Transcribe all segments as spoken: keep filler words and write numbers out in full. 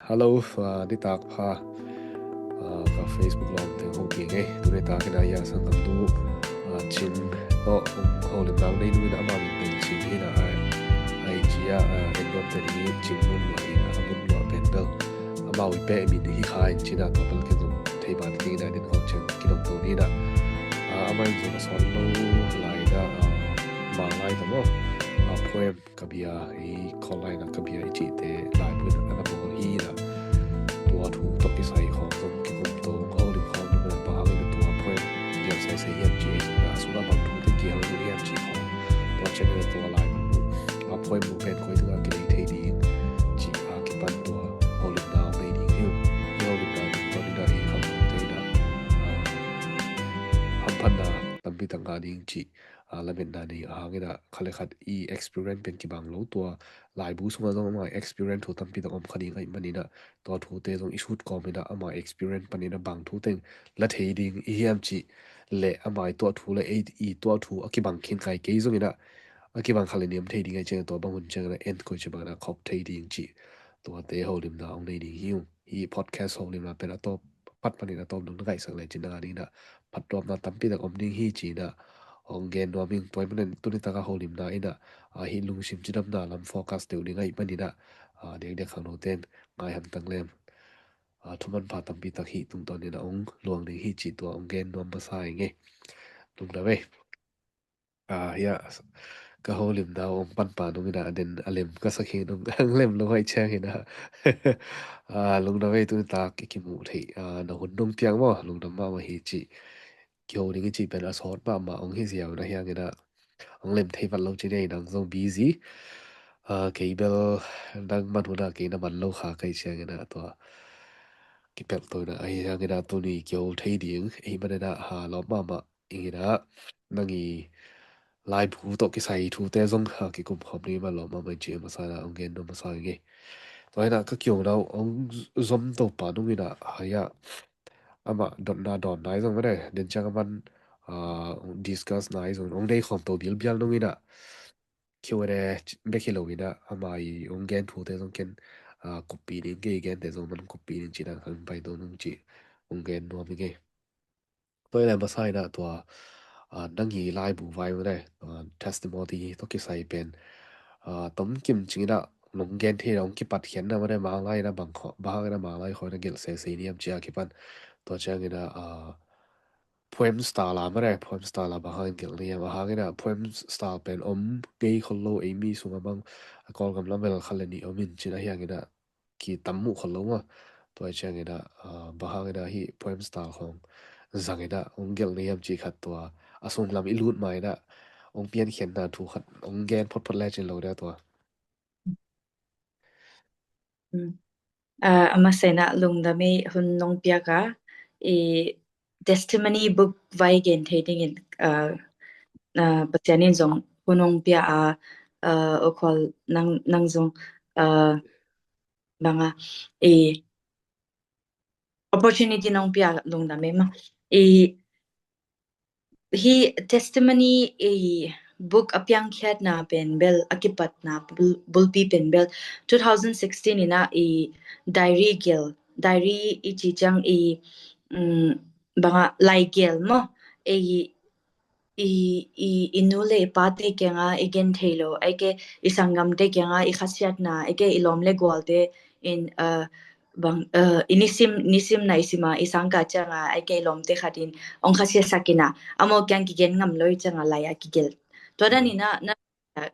Hello, ah, nitak pha. Ah, ka Facebook lawmte hong kik e. Tuni takin a, ia, sanggamnu, ah, Cing tawh, um, holimna nei nung in a, ama min pen Cing hi in a, ai, ai ci a, ah, en nuam te ding hi Cing Mun Lua hi in a, a Mun Lua pen bel amau i peh min hi kha in ci in a, tua bel ken zong thei ban kei in a, din khawng ciang kidong to ni in a. Ah, amah in zong a sawt lo lai in a, ah, Manglai tawh maw, ah, poem Ka Bia, i Kawllai in a Ka Bia i cihte laibu in a na bawl hi in a, tua thu tawh kisai khawng zong kikum to, holim khawng nung in a, bang hangin a tua poem kial saisai hiam ci, ei zong a sungah bang thute kial ding hiam ci khawng, tua ciang in a tua laibu, a poem bu pen koi tungah kilei thei ding cih a kipan tua holimna hong nei ding hi. I holimna tungtawn in a, i khamtute in a, ah, hamphatna tampi tak ngah ding cih, ah, lametna nei ahang in a, khat le khat i experience pen kibang lo, tua laibu sungah zong ama experience thu tampi tak om kha ding ahih manin a, tua thute zong i sut kawm in a, ama experience panin a bang thu teng la thei ding i hiam cih le, ama i tuah thu le ei i tuah thu a kibang khin kha i, kei zong in a, a kibang kha le niam thei ding ahih ciangin a, tua bang hun ciangin a en koi ci bangin a khop thei ding cih, tuate holimna hong nei ding hi ung. Hih podcast holimna pen a tawp, a pat panin a tawp dong na ngaihsak le cin a, ding in a, phattuamna tampi tak om ding hi ci in a, hong gen nuam ing. Tua ahih manin tuni tak a holimna in a, ah, hih lungsim cidamna lam focus deuh ding ahih manin a, ah, diakdiak khangnote in ngai hamtang leng, ah, thu manpha tampi tak hih tungtawn in a hong luang ding hi cih tua hong gen nuam masa ing e. Lungdam e. Ah, ia, ka holimna hong panpa nung in a, a den a lem ka sak hi nung, hong lem lo ahih ciangin a, ah, lungdam e, tuni tak i kimuh theih, ah, na hun nong piak maw, lungdam mahmah hi cih. Kiho ding i cih pen a sawt mahmah hong hi ziau in a, hiangin a hong lem thei vat lo ci ni, nang zong busy. Ah, kei bel nang man hun a kei na man lo kha ka hih ciangin a, tua kipelh to in a, ahi hangin a tuni kiho thei ding ahih manin a, ha, lawp mahmah ing in a, nang i laibu tawh kisai thute zong, ha, kikum khawm ding mah lawp mahmah in ci masa in a, hong gen nuam masa ing e. Tua hi in a, ka kihona uh hong zom to pa nung in a, hai a, amah dotna dawnna hi zong mah ne, den ciang a man, ah, discuss na hi zong hong nei khawm to bilbial nung in a, Q and A bek hi lo in a, ama i hong gen thute zong ken, ah, kuppih ding, kei i gente zong man kuppih ding cih dan khat in pai to nung cih hong gen nuam ing e. Tua hi leh masa in a tua, ah, nang i laibu vai mah ne, ah, testimony tawh kisai pen, ah, tomkim cing in a nong gen thei in a, hong kipat khiatna mah ne, Manglai in a bang khawng, bang hangin a Manglai khawng in a gelh sese ni hiam cih a kipan. Tua ciangin a, ah, poem style a mah ne, poem style a bang hangin gelh ni hiam, a hangin a poem style pen om ngei khol lo, ei mi sungah bang, a Kawlgam lam bel khat le nih om in cin a, hiangin a kitam muh khol lo maw. Tua hi ciangin a, ah, bang hangin a hih poem style khawng zangin a hong gelh ni hiam cih khat tua a sunglam i lut ma in a hong piankhiatna thu khat hong gen photphot lecin lo dia tua. Mm. Ah, a masa in a lungdam i hun nong piak a, i testimony book vai gen thei dingin, ah, ah, Pasian in zong hun nong pia a, ah, o khol nang, nang zong, ah, bang a, i opportunity nong pia lungdam e maw. I, hih testimony i book a piangkhiatna pen bel, a kipatna bul-, bulpi pen bel two thousand sixteen in a i diary gel, diary i ci ciang i, mm, bang a, laigel maw, i, i, i, i nu le i pate kianga i gen thei lo, ahih kei i sanggamte kianga i khasiatna, ahih kei i lawm le gualte in, uh, bang, uh, i nisim, nisim na i sima i sangkah cianga, ahih kei i lawmte khat in hong khasiatsak in a, amau kiang kigen ngam lo i cianga lai a kigel. Tua dan in a, na,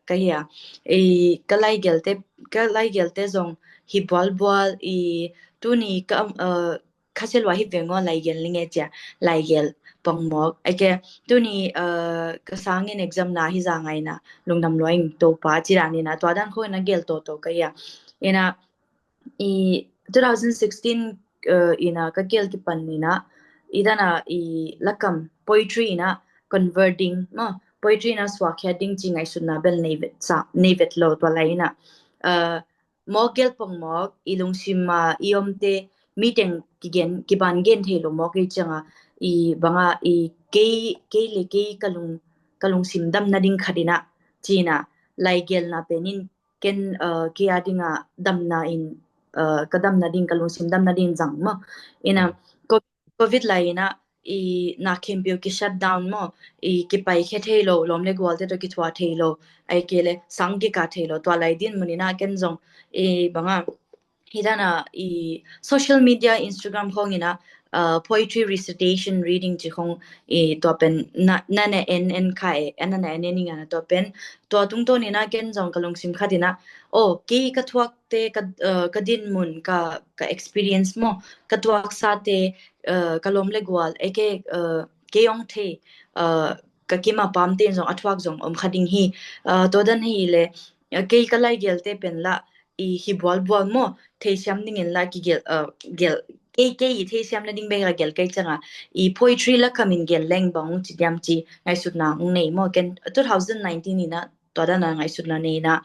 ka hi a, i ka laigelte, ka laigelte zong hi bualbual, i tuni ka, uh, khasia lua hi veng aw, laigel ning e cia, laigel pongmawk. Ahih kei tuni, uh, ka sangin exam na hi za ngai in a, lungdam lua ing Topa ci dan in a, tua dan khawng in a gel toto ka hi a. In a, i two thousand sixteen, uh, in a ka gel kipan in a, i dan a i lakam poetry in a convert ding, maw, poetry in a suakkhiat ding ci ngaihsutna bel nei vet sa, nei vet lo tua lai in a, uh, mawk gel pongmawk, i lungsim a i omte, mi teng kigen, kiban gen thei lo mawk i cianga, i bang a, i kei, kei le kei ka lung, ka lungsim damna ding khat in a, ci in a, laigelna pen in ken, uh, kei a ding a damna in uh, ka damna ding, ka lungsim damna ding zang maw. Ina, mm, co-, covid lai ina, i na khempeuh ki shut down maw, i kipai khia thei lo, lawm le gualte tawh kithuah thei lo, ai ke le sang kika thei lo, tua lai din mun ina ken zong, i banga, hi dana i social media, Instagram khong ina, uh, poetry recitation, reading ci khong, i tua pen na, na na en en kha e, na na en en ing ana tua pen, tua tungtawn ina ken zong ka lungsim khat ina, oh, kei ka thuakte, ka, uh, ka din mun, ka, ka experience maw, ka thuaksate, uh, ka lawm le gual, e ke, uh, kei ong thei, uh, ka kima pamte zong a thuak zong om kha ding hi, uh, tua dan hi le, uh, kei ka laigelte pen la, i hi bualbual maw, theisiam dingin la kigel, uh, gel, kei, kei i theisiam na ding bek a gel kei cianga, i poetry la kamin gel leng bang ong ci diam ci ngaihsutna ong nei maw, ken two thousand nineteen ina tua dana ngaihsutna nei ina,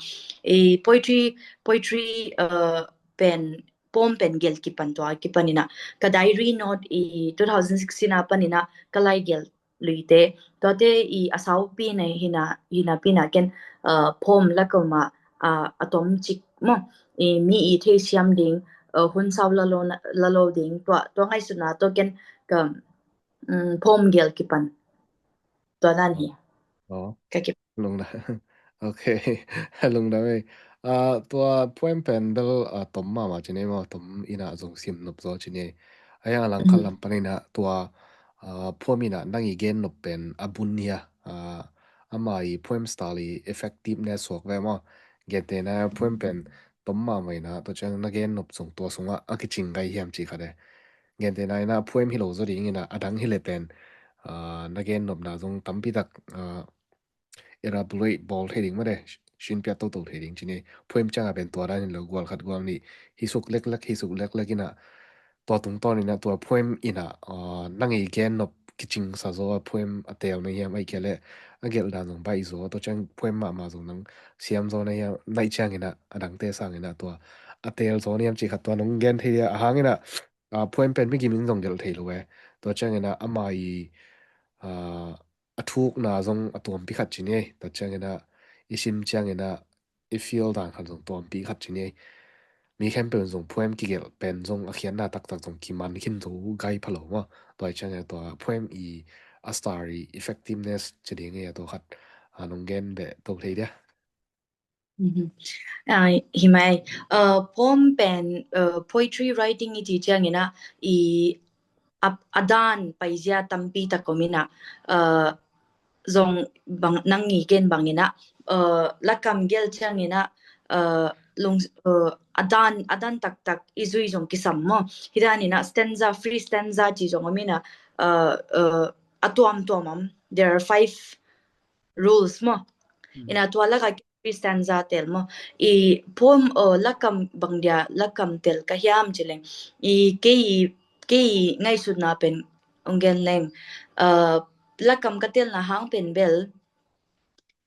i poetry, poetry, uh, pen, poem pen gel kipan tua kipan ina, ka diary note i two thousand sixteen a pan ina ka lai gel luite, tuate i a saupi na hina, hina pina ken, uh, poem la koma, uh, a tom cik maw, i mi i theisiam ding, uh, hun sau lalo, lalo ding, tua, tua ngaihsutna tua ken ka, um, poem gel kipan. Tua nan hi. Oh. Ka kip. Lungdam. Ok. Lungdam ei. Uh, tua poem pen bel, uh, tom mama ci nei maw, tom ina zong sim nop zaw ci nei. Ai a langkhat lam pan ina tua, uh, poem ina nang i gen nop pen a bun hi a, uh, ama i poem style i effectiveness suak ve maw. Gente na poem pen tom mama ina, tua ciang na gen nop zong tua sunga a kicing gai hiam ci khat e. Gente na ina poem hi lo zaw ding ina, a dang hi le pen, uh, na gen nopna zong tampi tak, uh, elaborate bawl thei ding mah de, sinpiat toto thei ding ci nei. Poem cianga pen tua dan hi lo, gual khat gual nih hi suk leklek, hi suk leklek ina, tua tungtawn ina tua poem ina, uh, nang i gen nop kicing sa zaw a poem a tel na hiam ai kia le a gelh dan zong baih zaw, tua ciang poem mahmah zong nang siam zaw na hiam, naih ciang ina a dangte sang ina tua a tel zaw na hiam ci khat tua nong gen thei dia a hang ina, uh, poem pen mi gimin zong gelh thei lo e. Tua ciang ina ama i, uh, a thukna zong a tuampi khat ci nei. Tua ciang ina i sim ciang ina i feel dan khat zong tuampi khat ci nei. Mi khempeuh zong poem kigelh pen zong a khiatna taktak zong kiman khin zo gai pha lo maw. Tua ciang ina tua poem i a style i effectiveness ci ding e, tua khat, uh, nong gen beh to thei dia. Mhm. Ah, hi mai, uh, poem pen, uh, poetry writing i ci ciang ina i a, a dan paizia tampi tak om ina, uh, zong bang nang i gen bang ina, uh, lakam gel ciang ina, uh, lung, uh, a dan, a dan taktak i zui zong kisam maw. Hi dan ina stanza, free stanza ci zong om ina, uh, uh, a tuamtuam om. There are five rules maw. Mm. Ina tua laka free stanza tel maw. I poem, uh, lakam bang dia lakam tel ka hiam ci leng. I kei, kei ngaihsutna pen ong gen leng. Uh, lakam ka telna hang pen bel,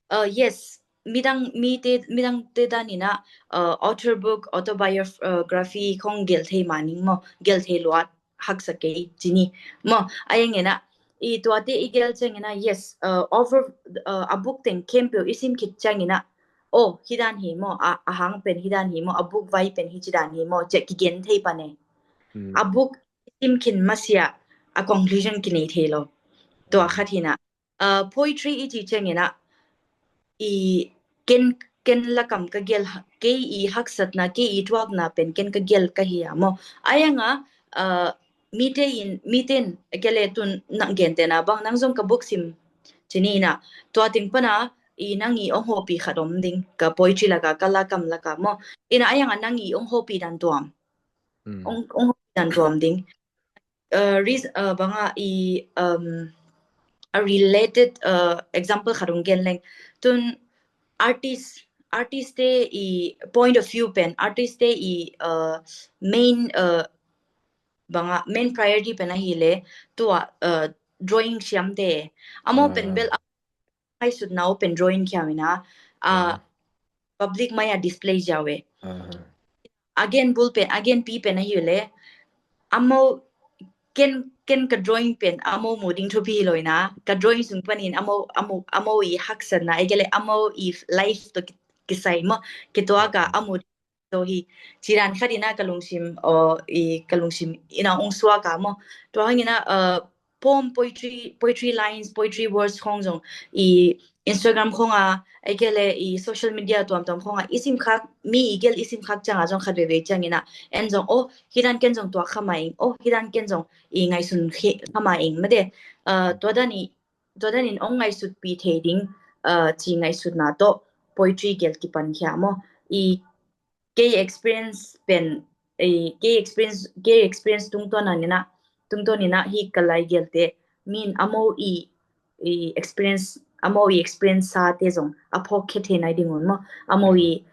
uh, yes, midang, mite, midangte dan ina, uh, author book, autobiography khong gel thei ma ning maw, gel thei lua, haksa kei ci ni maw. A yang ina, i tuate i gel ciang ina, yes, uh, over, uh, a book teng khempeuh i sim khit ciang ina, oh, hi dan hi maw, a, a hang pen hi dan hi maw, a book vai pen hi ci dan hi maw, ci a kigen thei pan e. Mm. A book i sim khin masia a conclusion kinei thei lo. Tua khat hi ina, uh, poetry i ci ciang ina, i ken, ken lakam ka gel, kei i haksatna, kei i thuakna pen ken ka gel ka hi a maw. A yang a, uh, mite in, mite in, kei le tun nang gente na bang nang zong ka book sim ci ni ina, tua teng pana i nang i ong hopih khat om ding, ka poetry laka, ka lakam laka maw. Ina a yang a nang i ong hopih dan tuam. Mm. Ong, ong hopih dan tuam ding. Uh, ris-, uh, banga i, um, a related, uh, example khat ong gen leng. Tun artist, artist te i point of view pen, artist te i, uh, main, uh, banga main priority pen ahi le, tua, uh, drawing siam te. Amo pen bel, ngaihsutna uh pen drawing khia ina, uh, public mai a display ziau e. Again bul pen, again pi pen ahi le, amo ken, ken ka drawing pen amo mu ding thupi hi lo ina, ka drawing sung panin amo, amo, amo i haksatna, e kei le amo i life to ki, kisai maw, kituak a amo zo hi. Ci dan khat in ah ka lungsim, aw, i ka lungsim in ah ong suak a maw. Tua hang in ah, uh, poem, poetry, poetry lines, poetry words khong zong i Instagram khong a, ahih kei leh i social media tuamtuam khong a i sim khak, mi i gel i sim khak ciang a zong khat veivei ciang in ah en zong, oh, hi dan ken zong tuak kha mah ing, oh, hi dan ken zong i ngaihsun kha mah ing, mate. Uh, tua dan i, tua dan in ong ngaihsutpih thei ding, uh, ci ngaihsutna tawh poetry gel kipan khia maw. I kei experience pen, eh, kei experience, kei experience tungtawn in ah, tungtawn in ah hi ka lai gelte min a mo i, i experience, a mo i experience sa te zong a phawk khe theina ding un maw, a mo i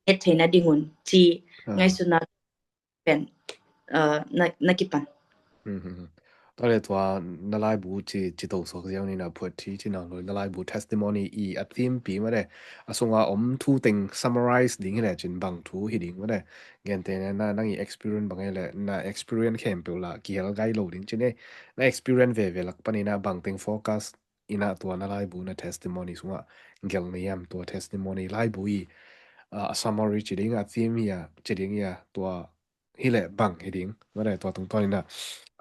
het theina ding un ci ngaihsutna pen, uh, na, na kipan. Tua le tua na laibu ci, ci to suak ziau ni na phuat ci, ci nang lo na laibu testimony i a theme pi mah le, a sunga om thu teng summarize ding hi le cin bang thu hi ding mah le, gente na, na nang i experience bang hi le, na experience khempeuh la kihel gai lo ding cin e, na experience veve lak pan in ah bang teng focus in ah tua na laibu na testimony sunga gel na hiam, tua testimony laibu i, uh, a summary ci ding a theme hi a, ci ding hi a, tua hi le bang hi ding, mah le tua tungtawn in ah,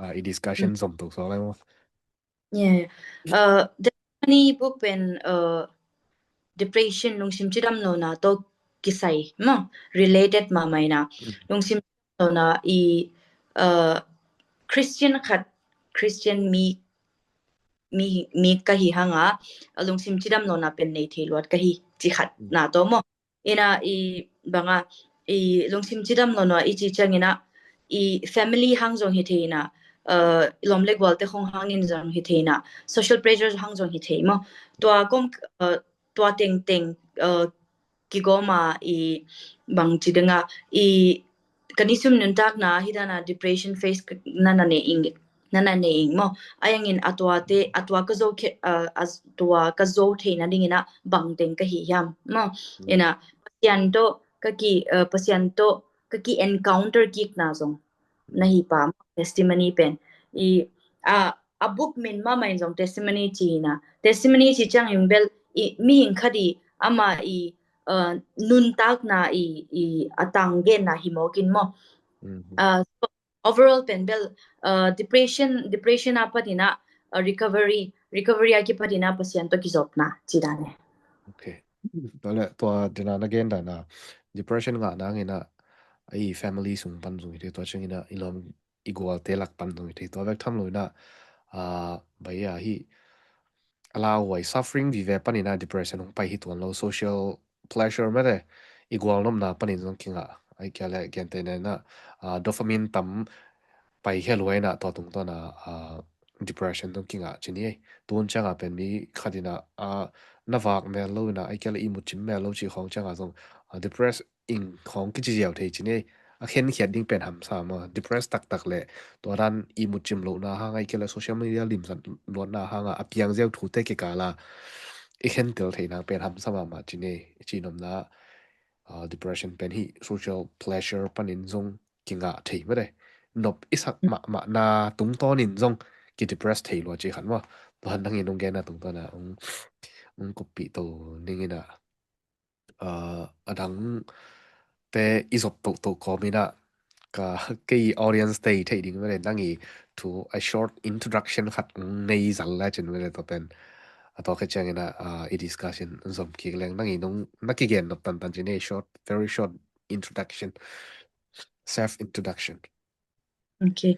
uh, i discussion zom to suak lai maw. Yeah. Uh, the testimony book pen, uh, depression, lungsim cidam lona tawh kisai maw, related mahmah in ah. Lungsim cidam lona i, uh, Christian khat, Christian mi, mi, mi ka hi hang a, uh, lungsim cidam lona pen nei thei luat ka hi ci khat na tawh maw. In ah i bang a, i lungsim cidam lona i ci ciang in ah i family hang zong hi thei in ah, uh, i lawm le gualte khong hang in zong hi thei in ah social pressure hang zong hi thei maw. Tua kom, uh, tua tengteng, uh, kigawm a i bang ci ding a i ka ni sum nuntakna hi dan a depression phase na na nei ing, na na nei ing maw. A yang in a tua te, a tua ka zo khe, uh, a tua ka zo theina ding in ah bang teng ka hi hiam maw. In ah Pasian tawh ka ki, uh, Pasian tawh ka ki encounter kikna zong na hi pah maw, testimony pen. I, a, a book min mahmah in zong testimony ci in ah. Testimony ci ciang in bel i mihing khat i ama i, uh, nuntakna i, i a tanggenna hi mawk in maw. Uh, so overall pen bel, uh, depression, depression a pat in ah, uh, recovery, recovery a kipat in ah Pasian tawh kizopna ci dan e. Okay. Tua le tua dena na gen dan a depression ngah nang in ah i family sung pan zong hi thei, tua ciang in ah i lawm i gualte lak pan zong hi thei, tua vek tham lo in ah, uh, bai a hi a lauhuai suffering vive pan in ah depression hong pai hi tuan lo, social pleasure mah le i gualnopna pan in zong kingah, ahih kei le gente na in ah, uh, dopamine tam pai khia lua in ah tua tungtawn a, uh, depression zong kingah ci ni. Tun ciang a pen mi khat in ah, uh, na vak mel lo in ah, ahih kei le i mutcim mel lo ci khong ciang a zong, uh, depress ing khong kici ziau thei ci ni. A khenkhiat ding pen hamsa maw, depress taktak le tua dan i mutcim lohna hang ahih kei le social media limzat luatna hang a a piang ziau thute kikal a i khentel theihna pen hamsa mahmah ci ni. Ci nopna, uh, depression pen hi social pleasure pan in zong kingah thei mah le, nop i sak mahmahna tungtawn in zong ki depress thei lua ci khat maw. Tua nang in hong genna tungtawn a hong, hong kuppih to ning in ah, uh, a dang te i zop tohtoh kawm in ah ka, kei audience te i theih ding mah le nang i thu a short introduction khat hong nei zal le cin mah le tua pen a tua khe ciang in ah, uh, i discussion zom kik leng nang i nong na kigen nop tantan ci ni, short, very short introduction, self introduction. Okay.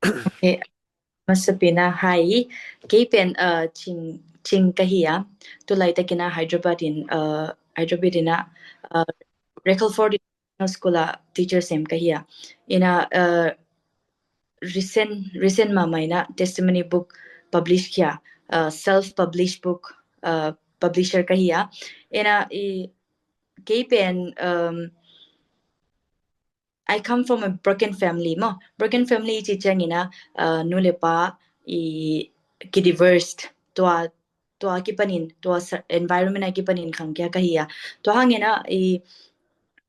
Okay. Masa pen ah hi, kei pen, uh, Cing, Cing ka hi a. Tu laitak in ah Hyderabad in, uh, Hyderabad in ah, uh, Reckellford International School a teacher sem ka hi a. In ah, uh, recent, recent mahmah in ah testimony book publish khia, uh, self publish book, uh, publisher ka hi a. In ah i kei pen, um, I come from a broken family maw. Broken family ci ciang in ah, uh, nu le pa i ki divorced, tua, tua kipan in, tua environment a kipan in khang khia ka hi a. Tua hang in ah i,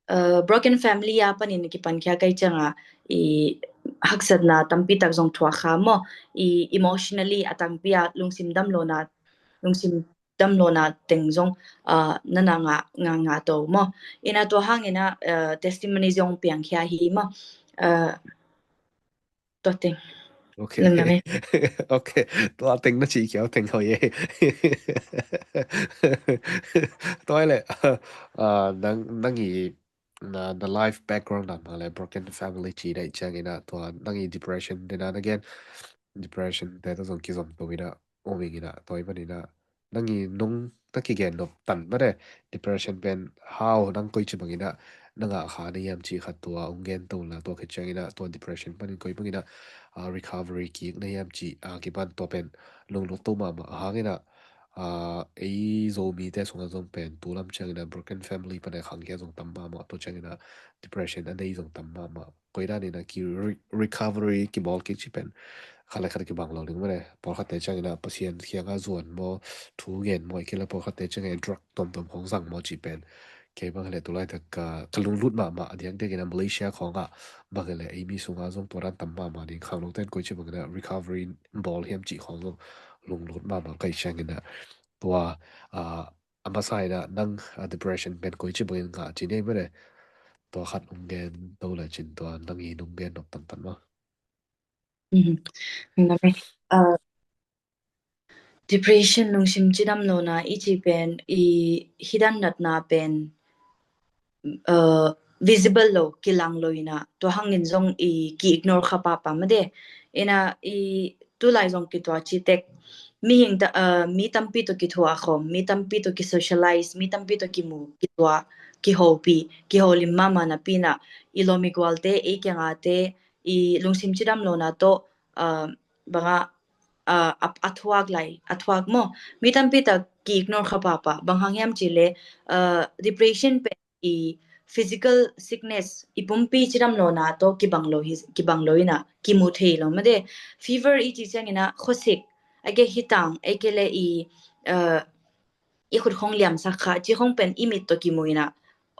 uh, broken family a pan in kipan khia ka hi ciang a i haksatna tampi tak zong thuak kha maw. I emotionally a tangpi a lungsim dam lona, lungsim damlona teng zong, uh, nana nga nga nga to maw. Ina tua hangina, uh, testimony zong piang khia hi maw. Uh, tua teng. Okay. Tua teng na ci kiau teng hoi e. Tua le, uh, nang, nang i na, na life background na ma le broken family ci dai ciang ina tua nang i depression te na again depression te to zong kizom to ina oming ina tua i man ina nang i nung ta kigen nop tan ma de depression pen hau nang koi ci bang ina nang a kha na yam ci khat tua ong gen to la tua khe ciang ina tua depression panin koi bang ina recovery kik na yam ci a kiban tua pen lunglut to mama a hang ina ei Zomite sunga zong pen tulam ciangina broken family pana khangkhia zong tam mahmah tua ciangina depression a nei zong tam mahmah. Koi danina ki recovery kibawl kik ci pen khat le khat kibang lo ding mane pawlkhatte ciangina Pasian khianga zuan maw thu gen maw i kila pawlkhatte ciangina drug tomtom khong zang maw ci pen kei bang le tulai tak ka lunglut mahmah a diakdiakina Malaysia khonga bang le ei mi sunga zong tua dan tam mahmah ding khang lo ten koi ci bangina recovery bawl hiam ci khong zong lunglut mahmah kai ciangina tua a masa ina nang depression pen koi ci bangin ngah ci nei mene tua khat ong gen to le cin tua nang i nung gen nop tantan ma. Depression lungsim cidam lona i ci pen i hidan natna pen visible lo kilang lo ina tua hangin zong i ki ignore kha papa made ina i tulai zong kitua citek mihing mi tampi to kitua khom mi tampi to ki socialize mi tampi to kimu kitua kihopi kiholim mama napi na i lom i gualte ei kiangate i lungsim cidam lona to banga a thuak lai a thuak maw mi tampi ta ki ignore kha papa bang hang hiam ci le depression pen i physical sickness i pumpi cidam lona to kibang lo hi kibang lo ina kimu thei lo made fever i ci ciangina khosik a ke hitang a ke le i i khut khong liam sak kha ci khong pen i mit to kimu ina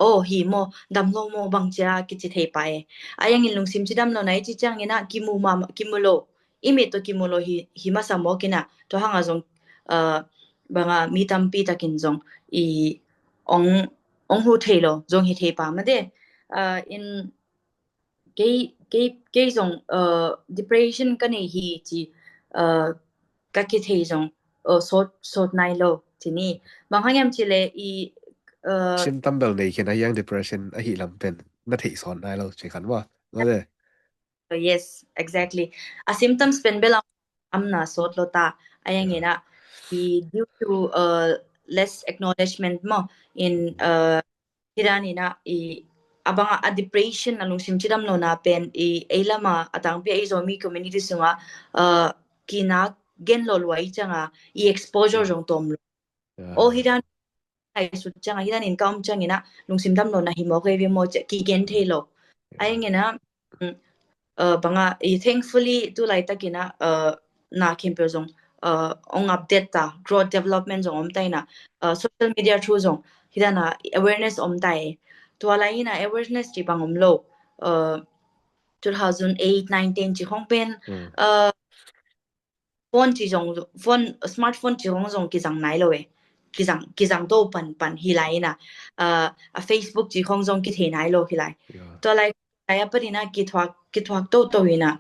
aw hi maw dam lo maw bang cia kici thei pa e a yangin lungsim cidam lona i ci ciangina kimu ma kimu lo i mit to kimu lo hi hi masa maw kina tua hanga zong banga mi tampi takin zong i ong ong hu thei lo zong hi thei pa made in kei kei kei zong depression ka nei hi ci ka kithei zong sawt sawt nai lo ci ni bang hang hiam ci le i symptom bel nei khin a hiang depression ahi lam pen na thei sawt nai lo ci khan wa made. Yes, exactly. A symptoms pen bel am na sawt lo ta a yang ina i due to less acknowledgement maw in hidan ina i abanga a depression a lungsim cidam lona pen i ei lama a tangpi a i Zomi community sunga kinak gen lo luai canga i exposure zong tom lo. O hidan ai sut canga hidan in ka om cangina lungsim dam lona hi maw kei ve maw ci kigen thei lo a yang ina banga i thankfully tu laitakina na khempeuh zong ong update ta growth development zong om ta ina social media through zong hidana awareness om ta e tua lai ina awareness ci bang om lo two thousand eight nine ten ci khong pen phone ci zong phone smartphone ci khong zong kizang nai lo e kizang kizang to pan pan hi lai ina a Facebook ci khong zong kithei nai lo hi lai tua lai ai a panina kithuak kithuak toto ina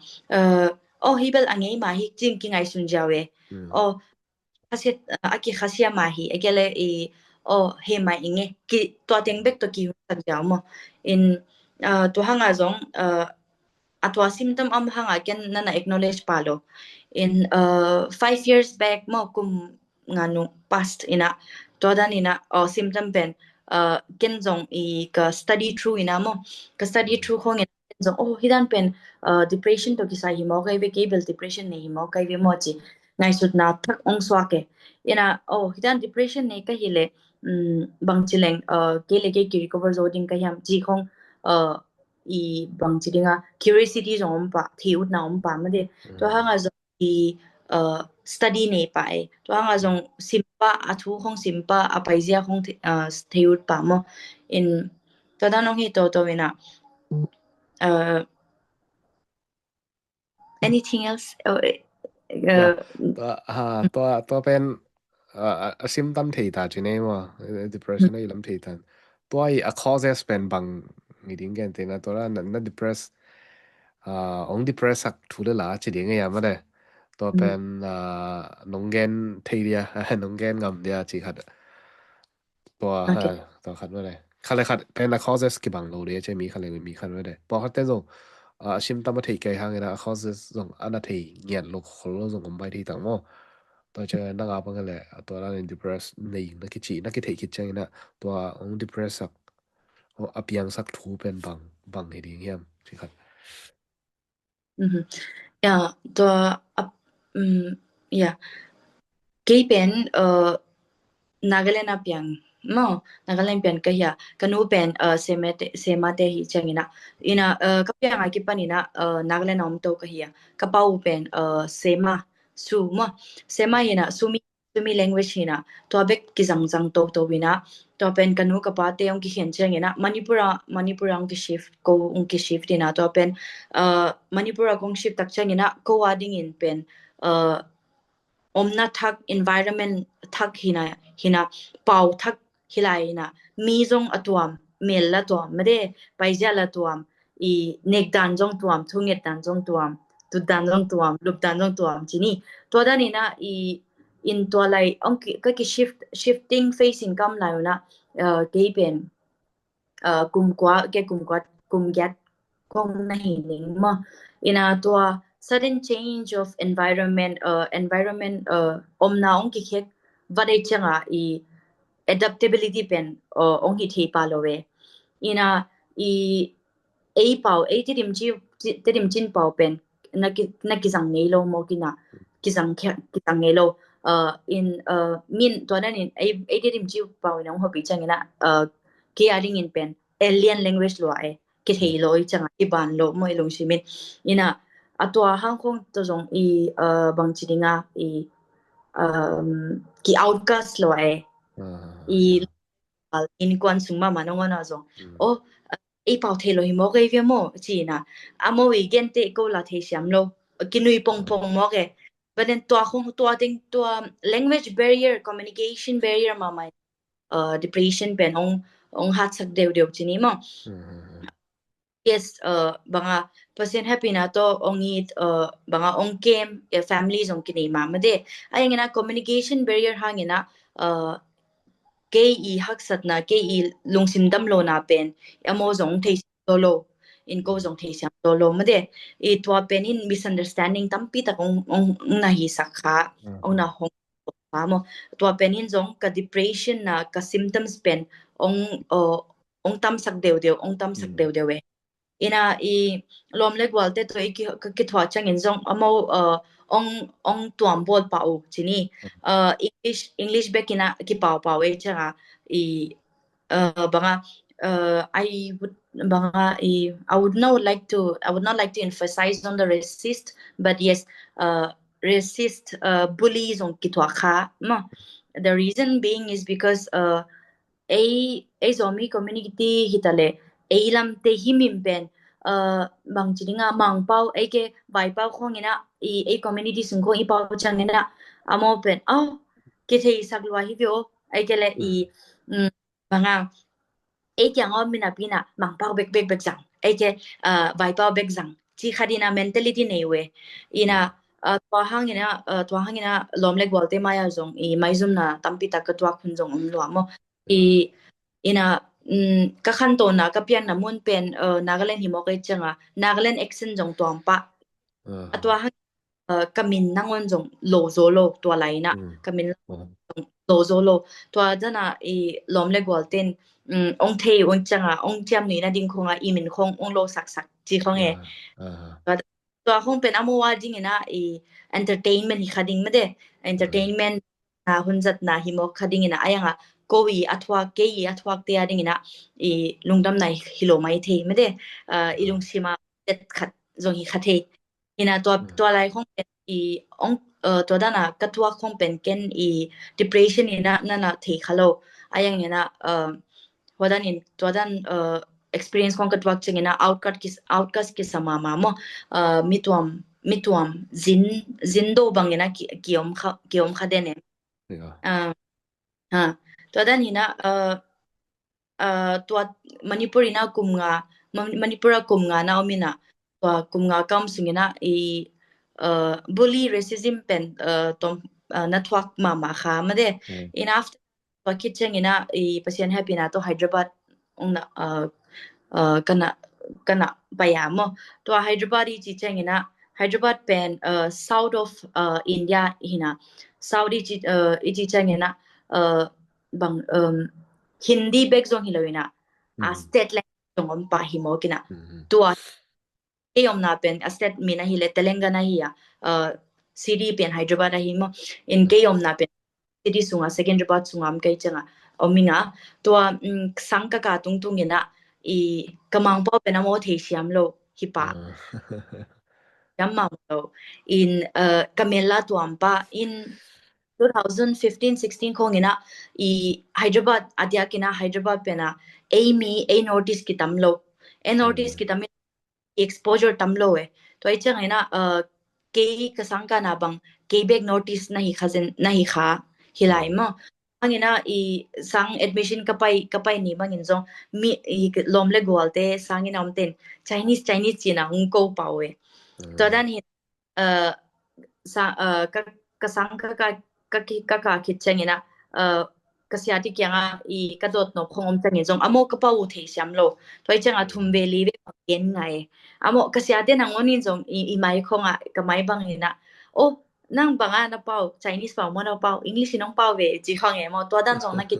aw hi bel a ngei ma hi cing kingai sun ziau e aw khasia a kikhasia ma hi a kele i aw he ma i nge ki tua teng bek to ki hun sak ziau maw in tua hanga zong a tua symptom om hanga ken nana acknowledge pa lo in five years back maw kum nganu past ina tua dan ina aw symptom pen ken zong i ka study through ina maw ka study through khong ina ken zong oh hidan pen depression to kisai hi maw kai ve kei bel depression nei hi maw kai ve maw ci ngaisutna thak ong suak e ina oh hidan depression nei ka hi le bang ci leng kei le kei ki recover zo ding ka hiam ci khong i bang ci dinga curiosity zong om pa thei utna om pa made tua hanga zong i study nei pa e tua hanga zong simpa a thu khong simpa a paizia khong thei ut pa maw in tua dan ong hi toto ina anything else tua tua pen a, a, a symptom thei ta ci nei maw, depression a i lam thei ta. Tua i a causes pen bang hi ding gen te na, tua la na, na depress, a, ong depress sak thu le la ci ding a ya ma de. Tua pen, a, nong gen thei dia, nong gen ngam dia ci khat. Tua, okay. Ha, tua khat ma de. Khat le khat pen a causes kibang lo dia ci mi khat le mi khat ma de. Tua khat te zong, a, symptom a thei kei hang ina a causes zong ana thei ngiat lo khol lo zong om bai thei tang maw. Tua ciang nang a bang le, a tua dan in depress nei na kici, na kitheih khit ciangin a, tua ong depress sak, ong a piang sak thu pen bang, bang hi ding hiam, ci khat. Mhm. Ya, tua, ap-, mm, ya. Kei pen, uh, Nagaland a piang, maw, Nagaland piang ka hia, ka nu pen, uh, Seme te, Sema te hi ciangin a. Ina, uh, ka piang a kipan ina, uh, Nagaland a om to ka hia. Ka pau pen, uh, Sema, Su maw. Sema hi ina, Sumi, Sumi language hi ina. Tua bek kizangzang toto ina. Tua pen ka nu ka pa te ong kikhen ciangin a. Manipur a, Manipur a ong kishift, ko ong kishift ina. Tua pen, uh, Manipur a kong shift tak ciangin a, ko a dingin pen, uh, omna thak, environment thak hi ina, hi ina, pau thak hi lai ina, mi zong a tuam, mel la tuam, ma de, paizia la tuam, i nek dan zong tuam, thunget dan zong tuam, tut dan zong tuam, lup dan zong tuam, ci ni. Tua dan ina, i, in tua lai, ong ki, ka ki shift, shifting phase in ka om lai ina, uh, kei pen, uh, kum kua, ke kum kua, kum giat kong na hi ning maw. Ina tua sudden change of environment, uh, environment, uh, omna ong kikhek va dei ciang a i adaptability pen, uh, ong hi thei pa lo e. Ina i ei pau, ei Tedim ci, Tedim cin pau pen na ki, na kizang ngei lo maw kina, kizang kia, kizang ngei lo. Uh, in, uh, min tua dan in ei, ei Tedim ci pau ina ong hopi ciangin a, uh, kei a dingin pen alien language lua e, kithei lo i ciang a, i ban lo maw i lungsim in. Ina, a tua hang khong tua zong i, uh, bang ci ding a, i, um, ki outcast lo e. Ah, i, yeah. Innkuan sung mama nong ona zong. Mm. Oh, uh, ei pau thei lo hi mawk e via maw, ci ina. A maw i gen te ko la thei siam lo. Kinui pongpong mawk e. But then tua khong, tua teng, tua language barrier, communication barrier mama, uh, depression pen ong, ong hatsak deuh deuh ci ni maw. Mm. Yes, uh, bang a Pasian hehpihna tawh ong it, uh, bang a ong kem, eh, family zong kinei mama de. A yang ina communication barrier hang ina, uh, kei i haksatna, kei i lungsim dam lona pen, a maw zong thei siam lo lo, in ko zong thei siam lo lo ma de. I tua pen in misunderstanding tampi tak ong, ong, ong na hi sak kha, ong na hong kha maw. Tua pen in zong ka depression na ka symptoms pen ong, uh, ong tamsak deuh deuh, ong tamsak deuh deuh e. Ina i lawm le gual te tawh i ki, ka kithuah ciangin zong a maw, uh, ong, ong tuam bawl pah uh ci ni. Uh, English, English bek ina kipau pau e ciang a i, uh, bang a, uh, I would, bang a i, I would not like to, I would not like to emphasize on the racist, but yes, uh, racist, uh, bully zong kithuah kha maw. The reason being is because, uh, ei, ei Zomi community hi ta le, ei lam te hi min pen, uh, bang ci ding a Mangpau, ei ke Vaipau khong ina, i, ei community sung khong i pau ciang ina, a maw pen, oh, kithei sak lua hi via, ei ke le i, mm, bang a, ei kiang om mina pina, Mangpau bek bek bek zang, ei ke, uh, Vaipau bek zang, ci khat ina mentality nei ve, ina, uh, tua hang ina, uh, tua hang ina lawm le gual te mai a zong, i maizumna tampi tak ka tuak hun zong om lua maw. I, ina, mm, ka khantohna, ka pianna mun pen, uh, Nagaland hi mawk e ciang a, Nagaland accent zong tuam pah. A tua hang, uh, ka min nangawn zong lo zo lo, tua lai ina, ka min zong lo zo lo. Tua dan a i lawm le gual ten, mm, ong thei, ong ciang a, ong ciam nuihna ding khong a, i min khong ong lo saksak, ci khong e. Tua, tua khong pen a maw a ding ina i entertainment hi kha ding ma de, entertainment, a, hun zatna hi mawk kha ding ina, a yang a, ko i a thuak, kei i a thuak te a ding ina, i lungdamna hi lo mai thei ma de, uh, i lungsim a det khat zong hi kha thei. Ina tua, tua lai khong pen i ong, uh, tua dan a ka tuak khong pen ken i depression ina na na thei kha lo. A yang ina, uh, tua dan in, tua dan, uh, experience khong ka tuak ciang ina outcast ki, outcast kisa mama maw, uh, mi tuam, mi tuam zin, zin do bang ina ki, ki om kha, ki om kha den e. Ah, ha, tua dan hi na, ah, ah, tua Manipur ina kum nga, Ma-, Manipur a kum nga na om ina, tua kum nga ka om sung ina i, ah, bully, racism pen, ah, tom, ah, na thuak mahmah kha mah de. Ina after tua khit ciang ina i Pasian hehpihna tawh Hyderabad ong na, ah, ah, ka na, ka na pai a maw. Tua Hyderabad i ci ciang ina, Hyderabad pen, ah, south of, ah, India hi na. South i ci, ah, i ci ciang ina, ah, bang, um, Hindi bek zong hi lo ina, a state language zong om pah hi mawk ina. Tua kei omna pen a state min ahi le Telangana hi a, ah, city pen Hyderabad ahi maw. In kei omna pen city sunga, Secunderabad sunga om kei cianga om ing a. Tua, um, sang ka ka tungtung ina i ka Mangpau pen a maw thei siam lo hi pah. Siam mahmah lo. In, uh, ka mel a tuam pah in two thousand fifteen sixteen khong ina i Hyderabad a diak ina Hyderabad pen a ei mi, ei North East kitam lo. Ei North East kitam ina exposure tam lo e. Tua i ciang ina, uh, kei ka sang ka na bang, kei bek North East na hi kha zen, na hi kha hi lai maw. Hang ina i sang admission ka pai, ka pai ni bangin zong mi i lawm le gualte sang ina om ten Chinese, Chinese cina hong ko pau e. Tua dan hi, uh, sa, uh, ka, ka sang ka, ka, ka, ki-, ka, ka khit ciang ina, uh, ka siate kianga i ka dot nop khong om ciangin zong a maw ka pau thei siam lo. Tua i cianga thum ve li ve gen ngai. A maw ka siate nangawn in zong i, i mai khong a, ka mai bang ina, "Oh, nang banga na pau, Chinese pau maw na pau, English in hong pau ve," ci khong e maw. Tua dan zong na ki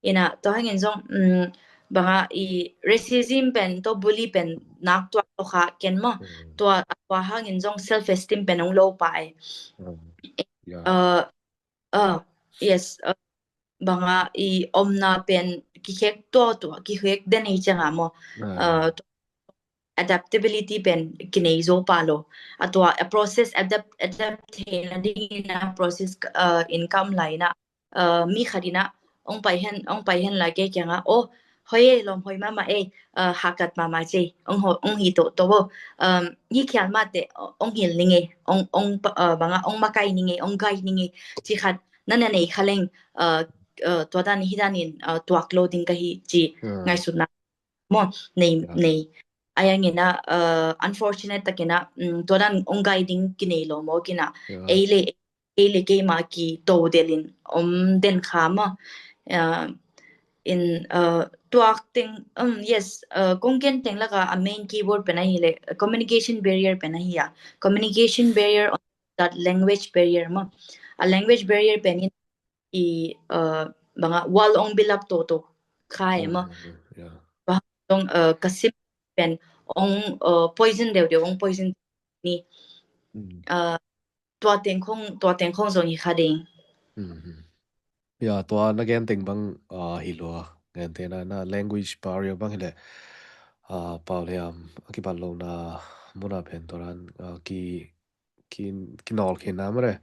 ina, tua hangin zong, um, banga i racism pen, tua bully pen nak tuak lo kha ken maw. Tua, tua hangin zong self esteem pen hong lo pah e. Uh, uh, yes, uh, banga i omna pen kikhek tua tua, kikhek den i cianga maw. Uh, adaptability pen kinei zo pah lo. A tua, a process adapt, adapt theina dingin a process, uh, in ka om lai ina, uh, mi khat ina ong pai hen, ong pai hen la kei kianga, "Oh, hoi e, lawm hoi mahmah e, uh, hakat mahmah ci e," ong ho, ong hi to to bo. Um, hi khial mah te, ong hil ning e, ong, ong, uh, banga, ong makai ning e, ong gai ning e, ci khat na na nei kha leng, uh, uh, tua dan hi danin, uh, tuak lo ding ka hi ci ngaihsutna maw, nei, nei. Ai ang ina, uh, unfortunate tak ina, um, tua dan ong gai ding kinei lo mawk ina. Ei le, ei le keima kito delin om den kha maw. Uh, in, uh, tuak teng, um, yes, uh, kong gen teng laka a main keyword pen ahi le, communication barrier pen ahi a. Communication barrier on that language barrier maw. A language barrier pen in i, uh, banga wall ong build up to to kha e maw. Bang ong, uh, ka sim pen ong, uh, poison deuh deuh ong poison ni. Uh, tua teng khong, tua teng khong zong hi kha ding. Ya, tua na gen teng bang, uh, hi lua. Gen te na, na language barrier bang hi le, uh, pau le am, a kibat lo na muna pen tua dan, uh, ki ki, kinawl khin na mare.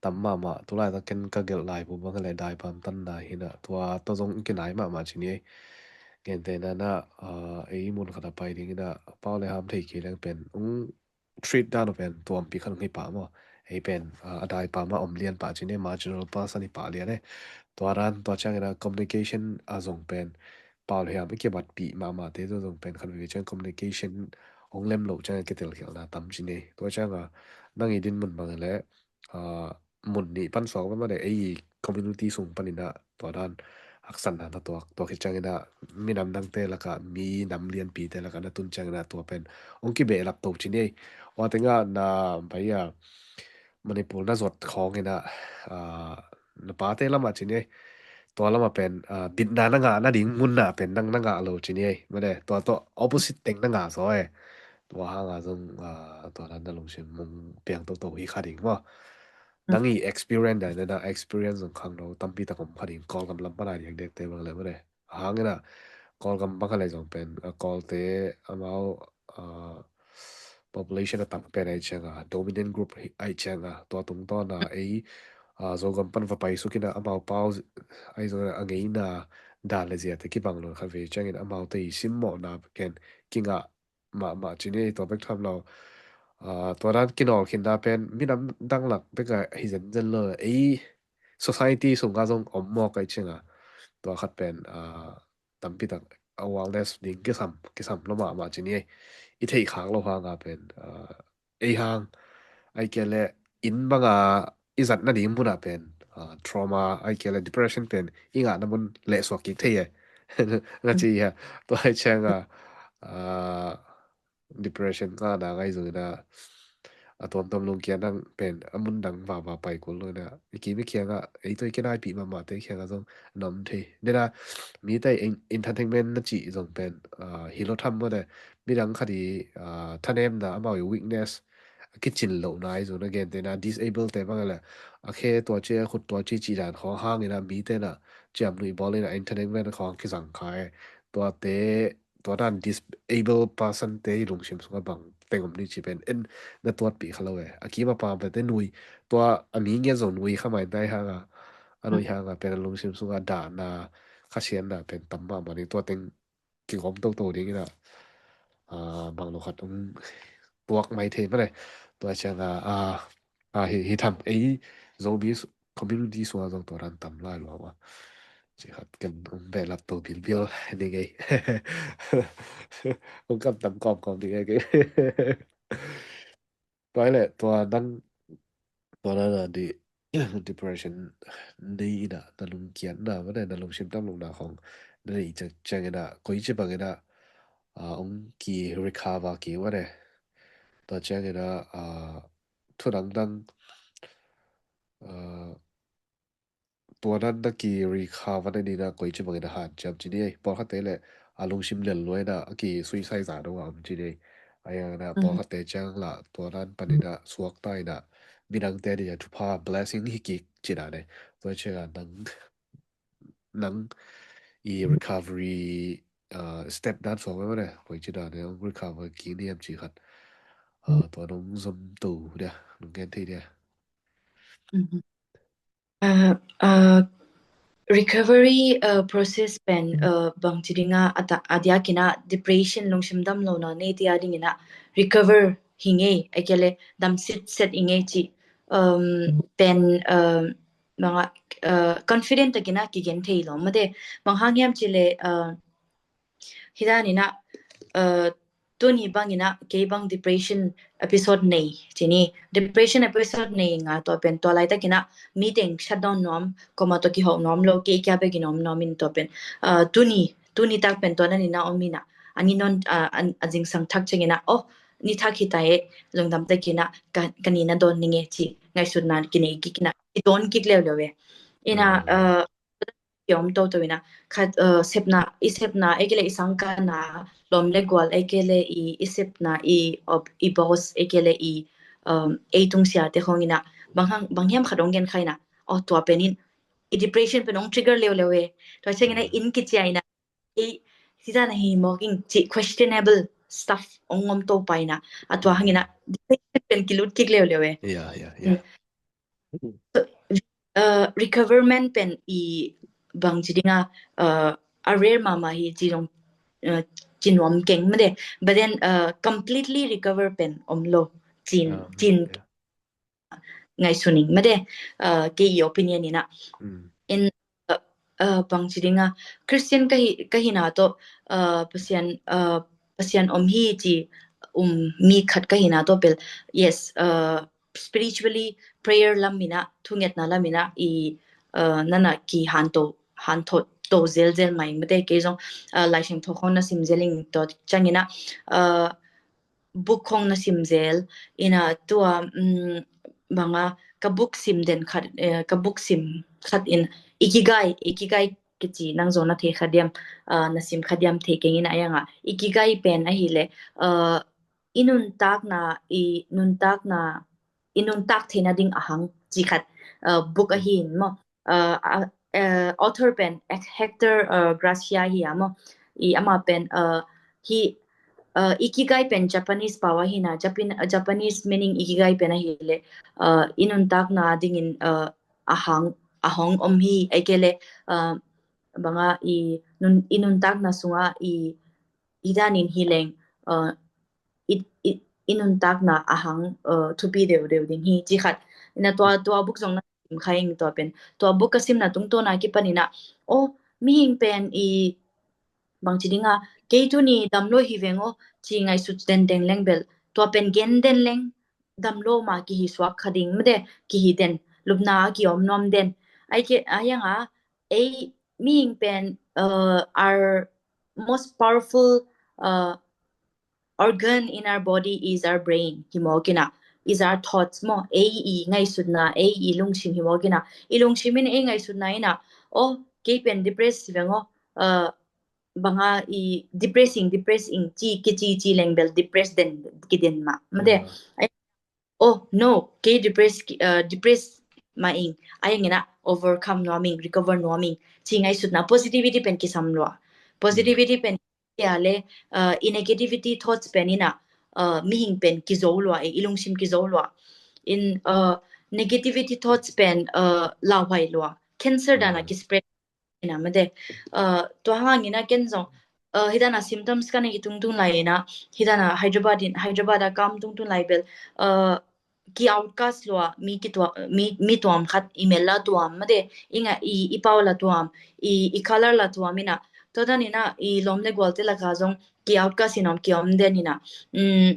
Tam mahmah, tulai tak ken ka gelh lai bu bang le daipam tan na hi na, tua tawh zong kinai mahmah ci ni ei. Gen te na na, uh, ei mun khat a pai ding ina, pau le ham thei kei leng pen ung treat dan uh pen tuampi khat ung hi pah maw. Ei pen, uh, a daipam a om lian pah ci ni, marginal person hi pah lian e. Tua dan, tua ciang ina communication a zong pen pau le ham i kibatpih mahmah te zong zong pen khat veve ciang communication ong lem loh ciang a kitel khialhna tam ci ni. Tua ciang a nang i din mun bang le, ah, mun nih pan suak bang mah le ei community sung pan ina tua dan haksatna na tuak, tua khit ciang ina minam dangte laka, minam lianpite laka na tun ciang ina tua pen ong kibehlap to ci ni. Ua tenga na bai a Manipur na zuat khawng ina, ah, na pate lama ci ni. Tua lama pen, ah, ditna na ngah nading munna pen nang na ngah lo ci ni. Made, tua tawh opposite teng na ngah zaw e. Tua hanga zong, ah, tua dan na lungsim mung piang toto hi kha ding maw. Nang i experience dan na experience zong khang lo tampi tak om kha ding Kawlgam lam pana diakdiakte bang le made. Hang ina Kawlgam bang a le zong pen, a, Kawlte amau, a, population a tam pen ai cianga, dominant group hi, ai cianga, tua tungtawna ei, a, Zogam pan va pai sukina amau pau ai zong a ngeina dan le ziate kibang lo kha ve ciangin amaute i simmawhna ken kingah mahmah ci ni. Tua bek tham lo, a, tua dan kinawl khinna pen minam dang lak bek a hi zenzen lo, ei society sungah zong om mawk ahih ciangin, tua khat pen, ah, tampi tak awareness ding kisam, kisam lo mahmah ci ni ei. I theih khak lo hangin pen, ah, ei hang, ahih kei leh inn bangah i zat nading munah pen, ah, trauma, ahih kei leh depression pen i ngahna mun lehsuak kik thei e. Nga ci hi a, tua ahih ciangin, ah, depression ngahna ngaihzong in a, a tuamtuam lungkiat nang pen a mun dang vava pai kul lo in a, i kim i khiangah, ei tawh i kinaipih mahmahte khiangah zong na om thei. Nidang mite in, entertainment na cih zong pen, ah, hi lo tham maw te, midang khat i, ah, thanemna, amau i weakness, a kicin lohna i zong na gente na, disable te bang le, a khe tua ci, a khut tua ci, cih dan khawng hangin a mite na ciamnuih bawl in a entertainment khawng kizang kha e. Tuate, tua dan disable person te i lungsim sungah bang teng om ni ci pen en na tuatpih kha lo e. A kim a pam pete nui, tua a mi ngiat zong nui kha mai tai hangin, a nui hangin pen a lungsim sungah dahna, khasiatna pen tam mahmah ni, tua teng kigawm toto ding in a, ah, bang lo khat hong tuak mai thei maw te. Tua ciangin, ah, ah, hi, hi tham ei Zomi su-, community sungah zong tua dan tam lai lua maw. Ci khat ken hong behlap to bilbil ni ngei. Hong kam tam kawmkawm ni ngei. Tua hi leh, tua nang, tua nang a di, depression nei in a, na lungkiatna maw te, na lungsim tam lohna khawng na neih ciang, ciangin a, koici bangin a, ah, hong ki recover kik maw te. Tua ciangin a, ah, thu dangdang, ah, tua dan na ki recover na ni in a koici bangin a hanciam ci ni ei. Pawlkhatte leh a lungsim lel lua in a, a ki suicide zah dong a om ci ni ei. Ahih hangin a pawlkhatte ciang lah tua dan panin a suakta in a, midangte adingin a thupha, blessing hi kik ci dan e. Tua ciangin a nang, nang i recovery, ah, step dan suak maw te, koici dan in hong recover kik ni hiam ci khat. Ah, tua nong zom to dia, nong gen thei dia. Ah, ah, recovery, ah, process pen, ah, bangci ding a, a ta-, a diakin a depression, lungsim dam lohna neite adingin a recover hi ngei, ahih kei leh dam sitset hi ngei cih, um, pen, um, bang a, ah, confident takin a kigen thei lo maw te. Bang hang hiam cih leh, ah, hi dan in a, ah, tuni bangin a, kei bang depression episode nei ci ni. Depression episode nei nga, tua pen tua laitakin a mi teng shutdown nuam, kuamah tawh kiho nuam lo, kei kia bekin om nuam in tua pen, ah, tuni, tuni tak pen tua dan in a om in a, a ni nawn, ah, a, a zingsang thak ciangin a, oh, ni thak hi ta e, lungdam takin a, ka, ka ni na dawn ning e ci ngaihsutna kinei kik in a, kidawn kik leuleu e. In a, ah, ki om toto in a, khat, uh, sepna, i sepna, ahih kei leh i sangkahna, lawm le gual, ahih kei leh i, i sepna, i, uh, i boss, ahih kei leh i, um, ei tungsiate khawng in a, bang hang, bang hiam khat hong gen kha in a, oh, tua pen in, i depression pen hong trigger leuleu e. Tua ciangin a, in kiciah in a, ei, hi dan a hi mawk ing cih questionable stuff hong om to pah in a, a tua hangin a, depression pen kilut kik leuleu e. Yeah, yeah, yeah. Uh, recoverment pen i bangci ding a, uh, a rare mahmah hi ci zong, uh, ci nuam keng maw te. But then, uh, completely recover pen om lo cin, cin ngaihsun ing maw te. Uh, kei i opinion in a. In, uh, uh, bangci ding a, Christian ka hi, ka hina tawh, uh, Pasian, uh, Pasian om hi ci, um, mi khat ka hina tawh bel, yes, uh, spiritually, prayer lam in a, thungetna lam in a, i, uh, nana kihanthawn, hanthawn to zelzel mai maw te. Kei zong, uh, Laisiangtho khawng na sim zel ing, tua ciangin a, uh, book khawng na sim zel in a, tua, um, bang a, ka book sim den khat, uh, ka book sim khat in, Ikigai, Ikigai kici nang zong na thei kha diam, uh, na sim kha diam thei keng in a, ahih hang a, Ikigai pen ahih leh, uh, i nuntakna, i nuntakna, i nuntak theihna ding a hang ci khat, uh, book ahi in maw. Uh, uh, uh, author pen Hector, uh, Garcia hi a maw. I ama pen, uh, hi, uh, Ikigai pen Japanese pau ahi in a, Japan-, uh, Japanese meaning Ikigai pen ahih leh, uh, i nuntakna dingin, uh, a hang, a hong om hi, ahih kei leh, uh, bang a i nun, i nuntakna sungah i, i dan in hi leng, uh, i, i, i nuntakna a hang, uh, thupi deuhdeuh ding hi ci khat. In a tua, tua book zong na, sim kha ing tua pen. Tua buk ka simna tungtawn a kipan in ah, oh, mihing pen i bangci ding a, kei tuni damlo hi veng aw, ci ngaihsut denden leng bel, tua pen gen den leng damlo mah kihi suak kha ding, mate, kihi den, lupna a kiom nuam den. Ai ke, ai ang a, ei, mihing pen, uh, our most powerful, uh, organ in our body is our brain, hi mawk in ah, is our thoughts maw, ei i ngaihsutna, ei i lungsim hi mawk in ah, i lungsim in ei ngaihsutna in ah, oh, kei pen depress hi veng aw, uh, bang a i depressing, depressing, ci, kici, ci leng bel depress den, kiden mah, mate. Yeah. Ai, oh, no, kei depress, uh, depress mah ing, ai ang in ah overcome nuam ing, recover nuam ing, ci ngaihsutna positivity pen kisam lua. Positivity pen kia le, uh, i negativity thoughts pen in ah, uh, mihing pen kizo lua, i lungsim kizo lua. In, uh, negativity thoughts pen, uh, lauhuai lua. Cancer dan a kispread in ah, mate. Uh, tua hang in ah ken zong, uh, hi dan a symptoms ka nei tungtung lai in ah, hi dan a Hyderabad in, Hyderabad a ka om tungtung lai bel, uh, ki outcast lua, mi ki tua, mi, mi tuam khat, i mel la tuam, mate, i nga, i, i pau la tuam, i, i color la tuam in ah, tua dan in ah, i lawm le gualte lak a zong ki outcast in om, ki om den in ah, um,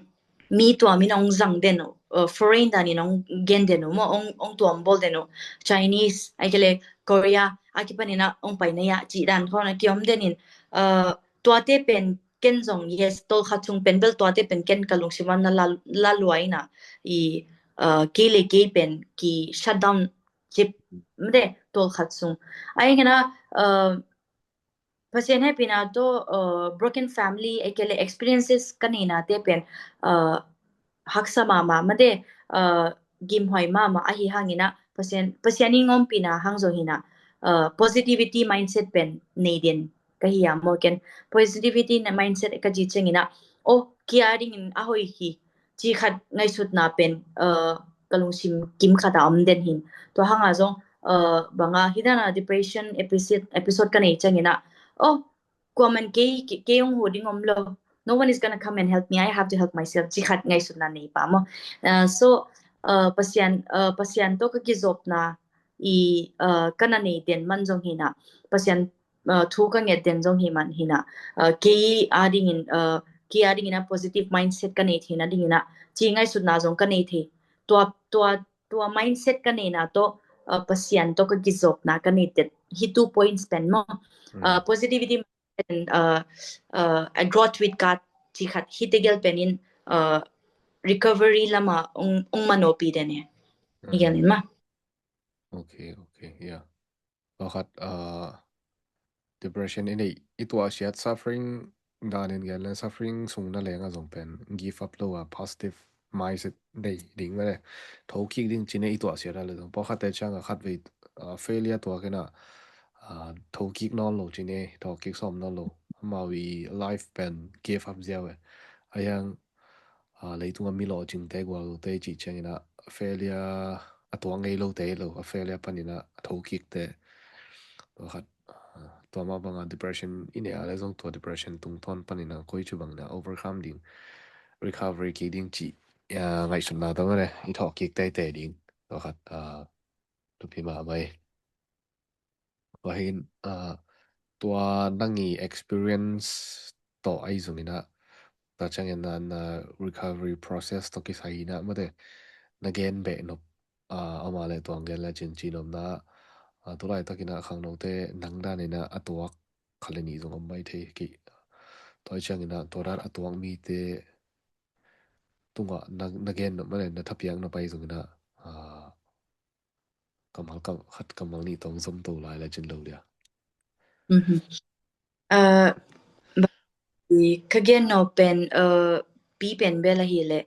mi tuam in ong zang den uh, uh, foreign dan in ong gen den uh maw, ong, ong tuam bawl den uh, Chinese, ai ke le Korea, a kipan in ah ong pai na ya, ci dan khawng a ki om den in, uh, tuate pen ken zong, yes, tawlkhat sung pen bel tuate pen ken ka lungsim ah na la, la lua in ah, i, uh, kei le kei pen ki shutdown cip, mate, tawlkhat sung. Ai ang in ah, uh, Pasian hehpihna tawh, uh, broken family, ai ke le experiences ka neinate pen, uh, haksa mahmah, mate, uh, gimhuai mahmah ahi hang in ah, Pasian, Pasian in ompihna hang zong hi in ah, uh, positivity mindset pen nei den ka hi a maw ken. Positivity mindset ka ci ciang in ah, oh, kei a ding in a hoih hi, ci khat ngaihsutna pen, uh, ka lungsim kim khat a om den hi in. Tua hang a zong, uh, bang a hi dan a depression episode, episode ka nei ciang in ah, oh, kuaman kei, kei, kei ong huh ding om lo. No one is gonna come and help me. I have to help myself. Ci khat ngaihsutna nei pah maw. Uh, so, uh, Pasian, uh, Pasian tawh ka kizopna i, uh, ka na nei den man zong hi in ah, Pasian, uh, thu ka nget den zong hi man hi in ah, uh, kei a ding in, uh, kei a ding in ah positive mindset ka nei theihna ding in ah, ci ngaihsutna zong ka nei thei. Tua, tua, tua mindset ka neina tawh, uh, Pasian tawh ka kizopna ka nei den hi, two points pen maw. Uh, positivity pen, uh, uh, a growth with God ci khat hi tegel pen in, uh, recovery lam a ong, ong manawhpih den e. Hi gel in maw. Okay, okay, yeah. Pakhat, uh, depression i nei, i tuahsiat suffering dan in gen le, suffering sung na leng a zong pen give up lo a positive mindset nei ding mah le, thokik ding ci ne, i tuahsiat a le zong. Pakhatte ciang a khatvei, uh, failure tuak in ah, uh, thokik nawn lo ci ne, thokik sawm nawn lo. Amau i life pen give up ziau e. Ahi hang, uh, leitung a mi lawhcingte gualte cih ciang in ah failure a tuak ngei lote lo, a failure pan in ah a thokikte. Pakhat, uh, tua mah bang a depression i nei a le zong tua depression tungtawn pan in ah koi ci bang in ah overcome ding, recovery kik ding cih, uh, ngaihsutna tawh mah le i thawhkik teitei ding. Pakhat, uh, thupi mahmah hi. Tua hi in, uh, tua nang i experience tawh ahi zong in ah, tua ciang in ah na recovery process tawh kisai in ah mate, na gen beh nop, uh, amah le tuang gen le cin ci nopna, uh, tu laitak in ah khangnote nang dan in ah a tuak khat le nih zong om mai thei kei. Tua ciang in ah tua dan a tuak mite tungah na, na gen nop mate, na thapiak nop ahi zong in ah, uh, kammal khat, kammal nih tawh zom to lai la cin lo dia. Uh, ka gen nop pen, uh, pi pen bel ahi le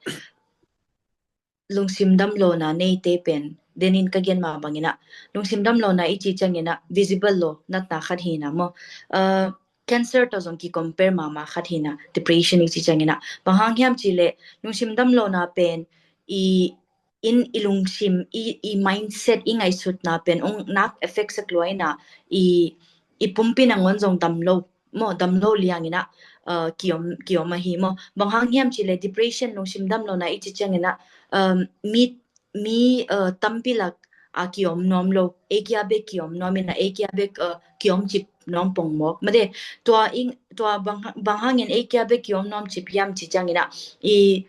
lungsim damlona neite pen, den in ka gen mah bang in ah, lungsim damlona i ci ciang in ah visible lo natna khat hi in ah maw. Uh, cancer tawh zong ki compare mahmah khat hi in ah, depression i ci ciang in ah. Bang hang hiam ci le lungsim damlona pen i in i lungsim, i, i mindset, i ngaihsutna pen ong nak effect sak lua in ah, i, i pumpi nangawn zong dam lo maw, dam lo liang in ah, uh, kiom, kiom ahi maw. Bang hang hiam ci le depression, lungsim damlona i ci ciang in ah, um, mi, mi, uh, tampi lak a kiom nuam lo, ei kia bek kiom nuam ina, ei kia bek, uh, kiom cip nuam pongmawk. Mate, tua ing, tua bang, bang hangin ei kia bek kiom nuam cip hiam ci ciangina, i,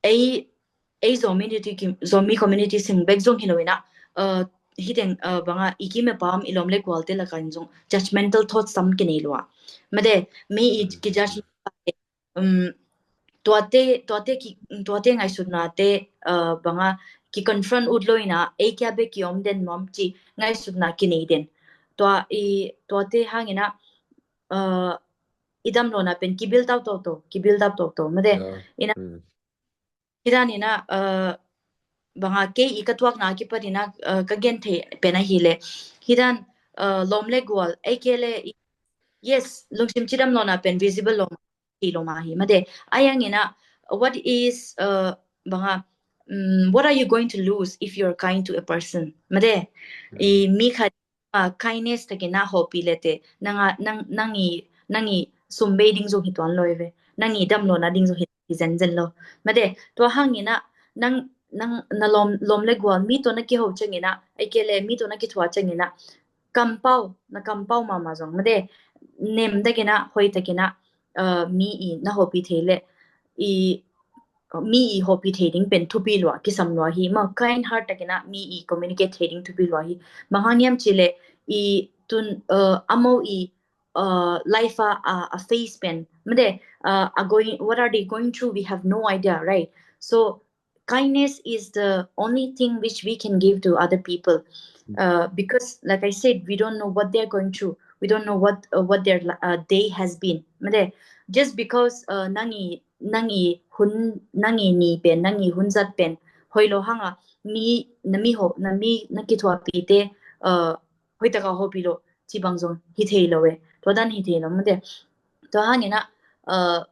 ei, ei Zomi community, Zomi community sing bek zong hi lo ina, uh, hiteng, uh, banga i kim i pam i lawm le gualte laka in zong judgmental thoughts tam kinei lua. Mate, mi i ki judge, um, tuate, tuate ki, tuate ngaihsutnate, uh, banga ki confront ut lo ina, ei kia bek kiom den nuam ci ngaihsutna kinei den. Tua i, tuate hangina, uh, i dam lona pen ki build up toto, ki build up toto. Mate, ina, hidan ina, uh, banga kei i ka tuakna kipat ina, uh, ka gen thei pen ahile. Hidan, uh, lawm le gual, ei ke le, yes, lungsim cidam lona pen visible lo, hi lo ma hi. Mate, ayang ina, what is, uh, banga, um, what are you going to lose if you're kind to a person? Mate, i mi khat, uh, kindness takina hopi lete, nanga, nang, nangi, nangi sumbei ding zong hi tuan lo ve, nangi dam lona ding zong hi, hi zen zen lo. Mate, tua hangina, nang, nang, na lawm, lawm le gual, mi to na kiho ciangina, ei ke le, mi to na kithua ciangina, kampau, na kampau mama zong, mate, nem takina, hoi takina, uh, mi i na hopi thei le, i, mi i hopi thei ding pen thupi lua, kisam lua hi, ma kind heart takina, mi i communicate thei ding thupi lua hi. Bang hang hiam ci le, i tun, uh, amo i, uh, life a, a, a face pen, mate, uh, are going, what are they going through? We have no idea, right? So, kindness is the only thing which we can give to other people. Uh, because, like I said, we don't know what they're going through. We don't know what, uh, what their, uh, day has been. Mate, just because, uh, nangi, nangi hun, nangi ni pen, nangi hun zat pen, hoi lo hanga, mi, na mi ho, na mi, na kithua pite, uh, hoi taka hopi lo, ci bang zong hi thei lo e. Tua dan hi thei lo, mate. Tua hangina, uh,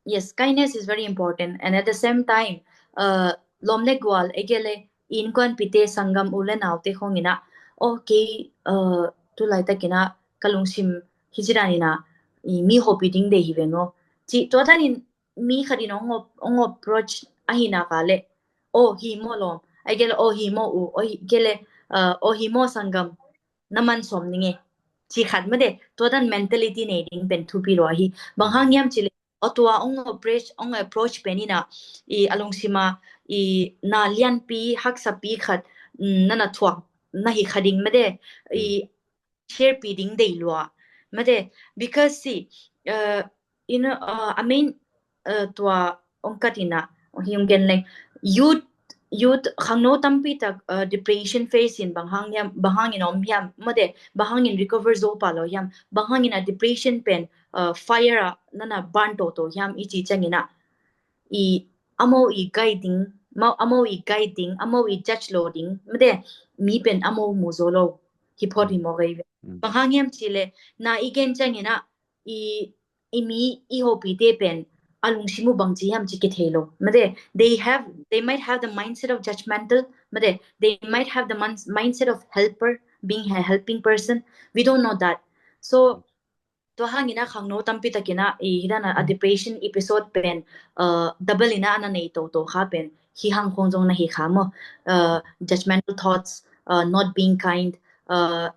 yes, kindness is very important. And at the same time, uh, lawm le gual, ei ke le, innkuanpite, sanggam, u le naute khongina, okay, uh, tulai takina, ka lungsim hi cidan ina, i mi hopi ding de hi veng o. Ci, tua danin mi khatin ong op, ong approach ahina ka le, oh, hi mo lawm, ei ke le, oh, hi mo u, oh, hi ke le, uh, oh, hi mo sanggam, na man sawm ning e. Ci khat mate, tua dan mentality nei ding pen thupi lua hi. Bang hang hiam ci le, o tua ong approach, ong approach pen ina, i a lungsima, i na lianpi, haksapi khat, mm, nana thuak, na hi kha ding mate, i share pi ding dei lua. Mate, because si, uh, you know, uh, I mean, uh, tua ong kat ina, ong hi ong gen leng. Youth, youth, khangno tampi tak, uh, depression phase in bang hang hiam, bang hangin om hiam, mate, bang hangin recover zo pa lo hiam, bang hangin a depression pen, uh, fire a nana ban toto hiam i ci ciangina. I amo i guide ding, ma, amo i guide ding, amo i judge lo ding, mate, mi pen amo mu zo lo, hi phot hi mo gai ve. Bang hang hiam ci le, na i gen ciangina, i, i mi i hopite pen a lungsim uh bang ci hiam ci kithei lo. Mate, they have, they might have the mindset of judgmental, mate, they might have the man-, mindset of helper, being a helping person. We don't know that. So, tua hangina khangno tampi takina, i hidana a depression episode pen, uh, double ina ana nei toto kha pen, hi hang khong zong na hi kha mo, uh, judgmental thoughts, uh, not being kind, uh,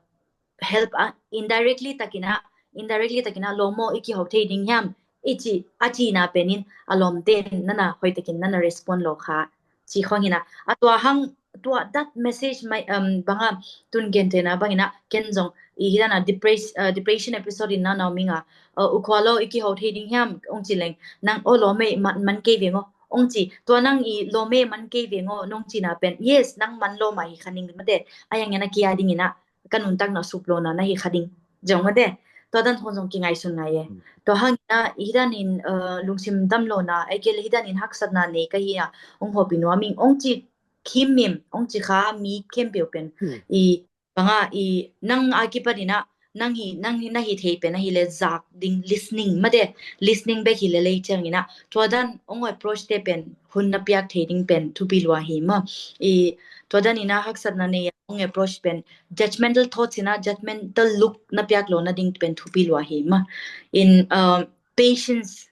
help, uh, indirectly takina, indirectly takina, lawm o i kiho thei ding hiam, i ci, a cina penin, a lawmten nana hoi takin nana respond lo kha, ci khong hina. A tua hang, tua that message mai, um, banga tun gen tena bangina, ken zong, i hidana depress-, uh, depression episode ina nau minga, uh, u khua lo i kiho thei ding hiam, ong ci leng, nang o lawm e man, man kei veng o, ong ci, tua nang i lawm e man kei veng o, nong cina pen, yes, nang man lo ma hi kha ning mate, ayang ina kia dingina, ka nuntakna sup lona na hi kha ding. Zong mate, tua dan khong zong kingaihsun ngai e. Tua hangina, i hidanin, uh, lungsim dam lona, ei ke le hidanin haksatna nei ka hi a, ong hopi nuam ing, ong ci khimim, ong ci kha mi khempeuh pen. I banga i nang a kipat ina, nang hi, nang hi, na hi thei pen ahile zak ding listening, mate, listening bek hi le lei ciangina, tua dan ong approach te pen hun na piak thei ding pen thupi lua hi ma. I tua dan ina haksatna nei ong approach pen judgmental thoughts ina judgmental look na piak lo na ding pen thupi lua hi ma. In, um, patience,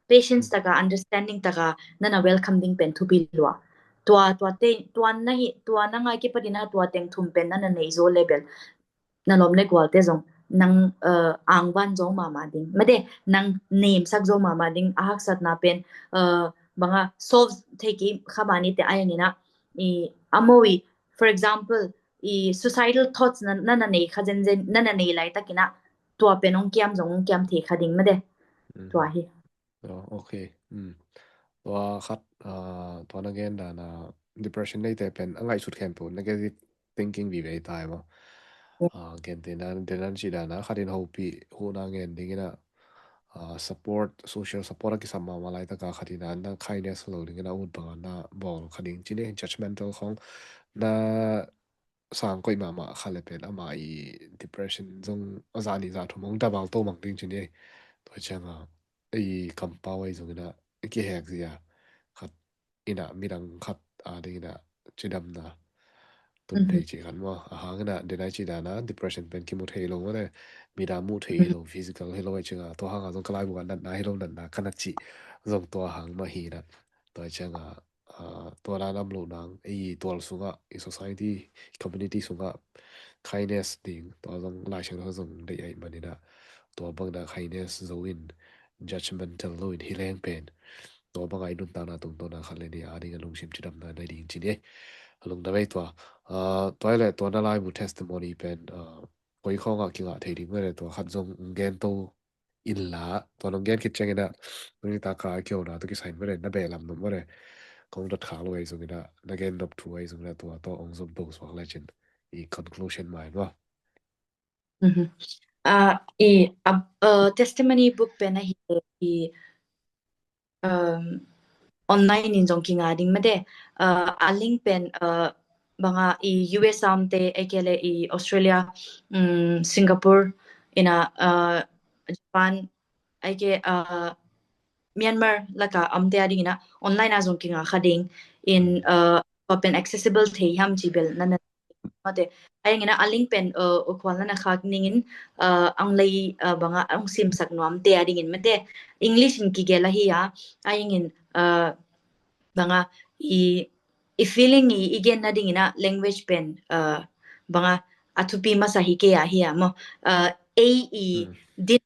patience taka, understanding taka nana welcome ding pen thupi lua. Tua, tua te, tua na hi, tua na ngai kipatina tua teng thum pen na na nei zo level. Na lawm le gualte zong nang, uh, angvan zo mahmah ding. Mate, nang nemsak zo mahmah ding. A haksatna pen, uh, banga solve thei kei kha mah ni te a yang ina. I, a mo i, for example, i societal thoughts na, na na nei kha zenzen, na na nei laitakina tua pen ong kiam zong ong kiam thei kha ding mate. Tua hi. Oh, okay. Mm. Tua khat, ah, tua na gen dana depression neite pen a ngaihsut khempeuh negative thinking vive tai maw. Ah, gen tena, tena ci dana khatin hopih huhna ngen dingina, ah, support, social support a kisam mahmah laitaka khatina na kindness lo dingina ut banga na bawl kha ding cine judgmental khong na sang koih mahmah kha le pen ama i depression zong a zah ni zah thum hong dabal to mang ding cin ei. Tua cianga ei kampau ei zongina i kihek zia khat ina midang khat a dingina cidamna tun thei ci khat maw. A hangina denai cidana depression pen kimu thei lo mane mida mu thei lo physical hi lo ei cinga tua hanga zong kalaibu a natna hi lo natna kana ci zong tua hang ma hina. Tua cianga ah, tua dan am lo nang, i tual sungah, i society, i community sungah, kindness ding, tua zong, Lai Siangtho zong dei ai manina, tua bangna kindness zo in, judgmental lo in, hi leng pen, tua banga i nuntakna tungtawna khat le ni, a ding a lungsim cidamna nei ding cin ei. A lungdam ei tua, ah, tua le tua na laibu testimony pen, ah, koi khawngah kingah thei ding, le tua khat zong gen to, inla, tua nong gen khit ciangina, nong ita ka kiona, tua kisai mare, na beh lam nong mare, kong dot khak lo ei zongina, na gen dop thu ei zongina, tua, tua ong zop do suak le cin, i conclusion mai, no? Mhm. Ah, i, ah, uh, testimony book pen ahi, i, um, online in zong kinga ding mate. Uh, a link pen, uh, banga i U S A omte, ei kei le i Australia, um, Singapore, ina, uh, Japan, ei kei, uh, Myanmar laka omte a dingina online a zong kinga kha ding in, uh, tua pen accessible thei hiam ci bel na na mate. A yang ina a link pen, uh, ukhual na na khak ningin, uh, ang lei, uh, banga ang simsak nuamte a dingin mate. English in kigel ahi a, a yang in, uh, banga i, i feeling i, i gen na dingina language pen, uh, banga a thupi masa hi kei a hi a maw. Uh, ei i din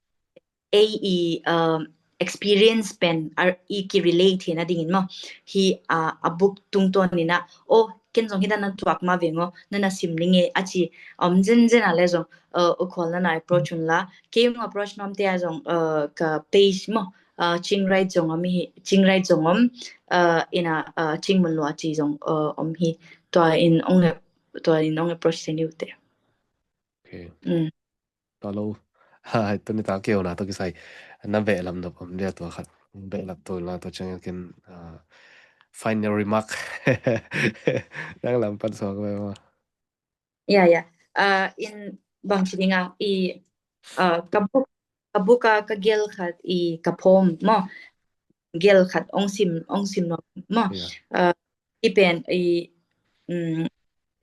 ei i, um, experience pen a, i ki relate hi na dingin maw. Hi, uh, a book tungtawn ina, oh, ken zong hi dan na tuak ma veng oh, na na sim ning e, a ci, um, zen zen a le zong, uh, ukhual na na approach un la. Kei ung approach nuamte a zong, uh, ka page maw, uh, Ching Right zong om hi, Ching Right zong om, uh, ina, uh, Ching Mun Lua ci zong, uh, om hi, tua in ong, tua in ong approach te ni ute. Okay. Mm. Tua lo. Hai, tuni ta keu na, tua kisai. Na beh lam dop om dia tua khat. Beh lam tua la tua ciang ken, ah, final remark. Nang lam pan suak ve ma. Ya, ya. Ah, in bang ci dinga i, ah, ka book, ka book a ka gel khat i ka poem maw. Gel khat ong sim, ong sim no maw. Ya. Ah, i pen i, um,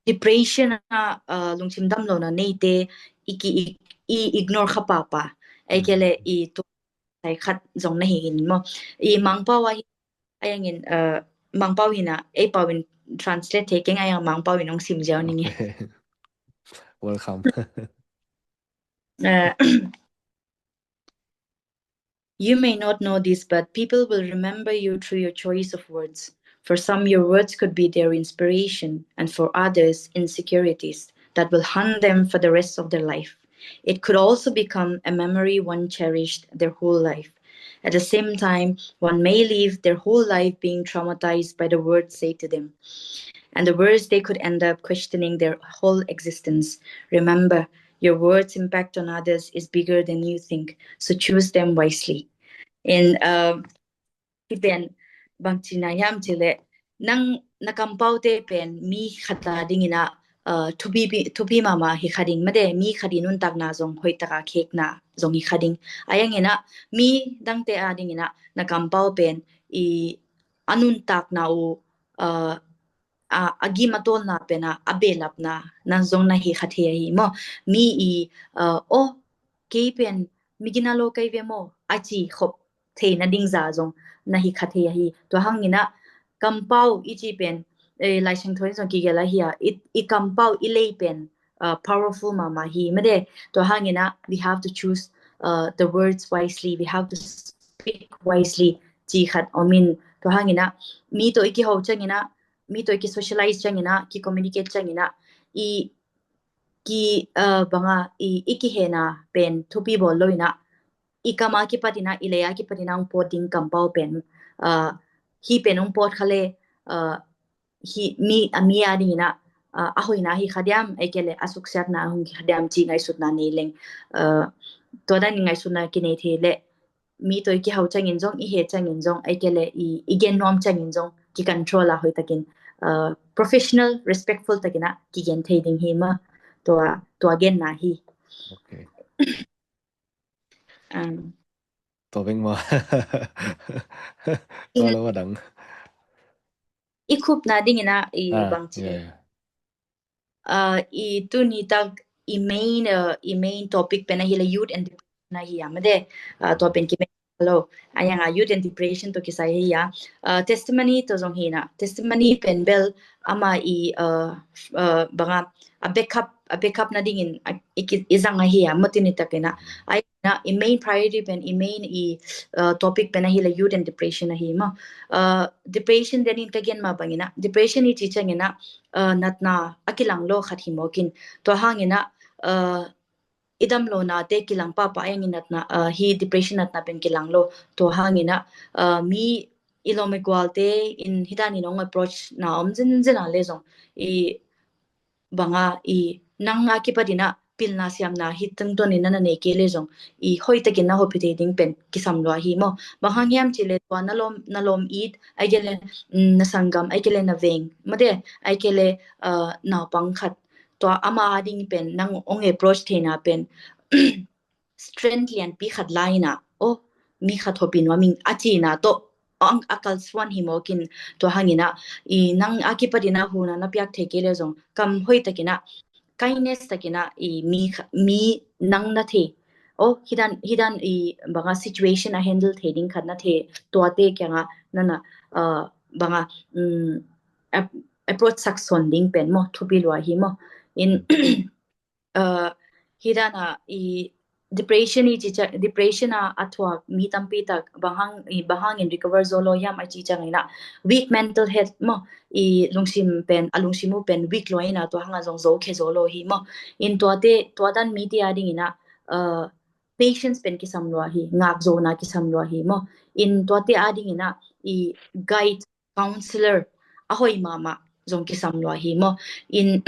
depression a, uh, lungsim dam lo na neite i ki, i, i ignore kha papa. Ei kei le i tu sai khat zong na hi in maw. I Mangpau a hi, a yang in, uh, Mangpau hi na, ei pau in translate thei keng a yang Mangpau in ong sim ziau ning e. Welcome. Uh, You may not know this, but people will remember you through your choice of words. For some, your words could be their inspiration, and for others, insecurities that will haunt them for the rest of their life. It could also become a memory one cherished their whole life. At the same time, one may live their whole life being traumatized by the words said to them. And the worse, they could end up questioning their whole existence. Remember, your words' impact on others is bigger than you think, so choose them wisely. In, uh, hi pen bang ci na hiam ci le, nang na kampaute pen mi khat a dingina, uh, thupi, thupi mama hi kha ding mate, mi khat i nuntakna zong hoihtaka khekna zong hi kha ding. A yang ina mi dangte a dingina na kampau pen i a nuntakna uh, uh, a, a gim a tawlna pen a, a behlapna na zong na hi kha thei ahi maw. Mi i, uh, oh, kei pen mi gina lo kei ve maw, a ci khop theina ding za zong na hi kha thei ahi. Tua hang ina kampau i ci pen eh, Lai Siangtho in zong kigelh ahi a, i, i kampau, i lei pen, uh, powerful mahmah hi made. Tua hangin ah, we have to choose, uh, the words wisely. We have to speak wisely. Ci khat om in, tua hangin ah, mi tawh i kiho ciangin ah, mi tawh i kisocialize ciangin ah, kicommunicate ciangin ah, i ki, uh, banga, i, i kihena pen thupi bawl lo in ah, i kam a kipat in ah, i lei a kipat in ah hong pawt ding kampau pen, uh, hih pen hong pawt kha le, uh, hih mi, a mi a dingin ah, uh, a hoihna hi kha diam, ahih kei leh a suksiatna hong hi kha diam ci ngaihsutna nei leng, uh, tua dan ngaihsutna kinei thei leh, mi tawh i kiho ciangin zong, i he ciangin zong, ahih kei leh i, i gen nuam ciangin zong, kicontrol a hoih takin, uh, professional, respectful takin ah kigen thei ding hi maw. Tua, tua genna hi. Okay. Um, tua bek maw? Tua lo a dang. I khupna dingin ah, i, ah, bang ci, yeah, yeah. Uh, i tuni tak i main, uh, i main topic pen ahi le youth and depression ahi a made. Uh, tua pen ki main lo. A yang a youth and depression tawh kisai hi a. Uh, testimony tawh zong hi na. Testimony pen bel ama i, uh, uh, banga a backup, a backup na dingin a, i ki, i zang ahi a, maw, tuni tak in ah. A na, i main priority pen, i main i, uh, topic pen ahi le youth and depression ahi maw. Uh, depression denin ka gen ma bangin ah, depression i ci ciangin ah, uh, natna a kilang lo khat hi mawk in. Tua hangin ah, uh, i dam lo nate kilang papa a yang i natna, uh, hi depression natna pen kilang lo. Tua hangin ah, uh, mi i lawm i gualte in hi dan in hong approach na om zenzen a le zong, i banga i nang a kipat in ah pilna siamna hi tungtawn in na na nei kei le zong, i hoih takin na hopih thei ding pen kisam lua hi maw. Bang hang hiam ci le tua na lawm, na lawm it, ahih kei le, mm, na sanggam, ahih kei le na veng, made, ahih kei le, uh, naupang khat, tua ama a ding pen nang hong approach theihna pen strength lianpi khat la in ah, oh, mi khat hopih nuam ing a cihna tawh, ang a kalsuan hi mawk in. Tua hangin ah, i nang a kipat in ah hun a na piak thei kei le zong, kam hoih takin ah, kindness takin ah, i mi kha, mi nang na thei, oh, hi dan, hi dan i banga situation a handle thei ding khat na thei, tuate kiangah na na, uh, banga, um, ap-, approach sak sawn ding pen maw, thupi lua hi maw. In, uh, hi dan a i depression i ci ciang, depression a a thuak mi tampi tak bang hang, i bang hangin recover zo lo hiam a ci ciangin ah, weak mental health maw, i lungsim pen, a lungsim uh pen weak lua in ah tua hang a zong zo khe zo lo hi maw. In tuate, tua dan mite a dingin ah, uh, patience pen kisam lua hi, ngak zona kisam lua hi maw. In tuate a dingin ah i guide, counselor a hoih mahmah zong kisam lua hi maw. In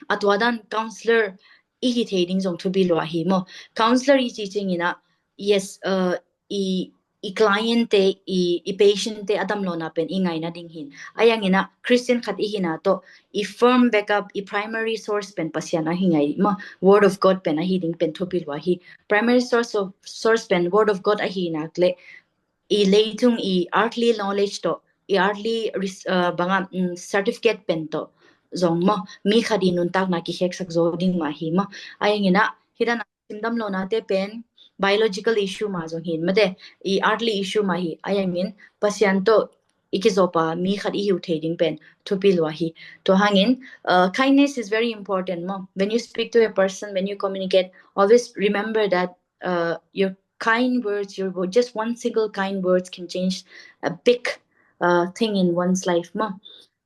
a tua dan counselor i hi thei ding zong thupi lua hi maw. Counselor i ci ciangin ah, yes, uh, i, i client te, i, i patient te a dam lo na pen i ngaina ding hi in. A yang in ah Christian khat i hi na tawh, i firm backup, i primary source pen Pasian ahi ngai maw. Word of God pen ahi ding pen thupi lua hi. Primary source of, source pen Word of God ahi nak le, i leitung i earthly knowledge tawh, i earthly res-, uh, banga, mm, certificate pen tawh zong maw, mi khat i nuntakna kikheksak zo ding mah hi maw. A yang in ah, hi dan a simdam lo nate pen biological issue mah zong hi in, made, i earthly issue mah hi. A yang in Pasian tawh i kizop a mi khat i hi uh thei ding pen thupi lua hi. Tua hangin, uh, kindness is very important maw. When you speak to a person, when you communicate, always remember that, uh, your kind words, your wo-, just one single kind words can change a big, uh, thing in one's life maw.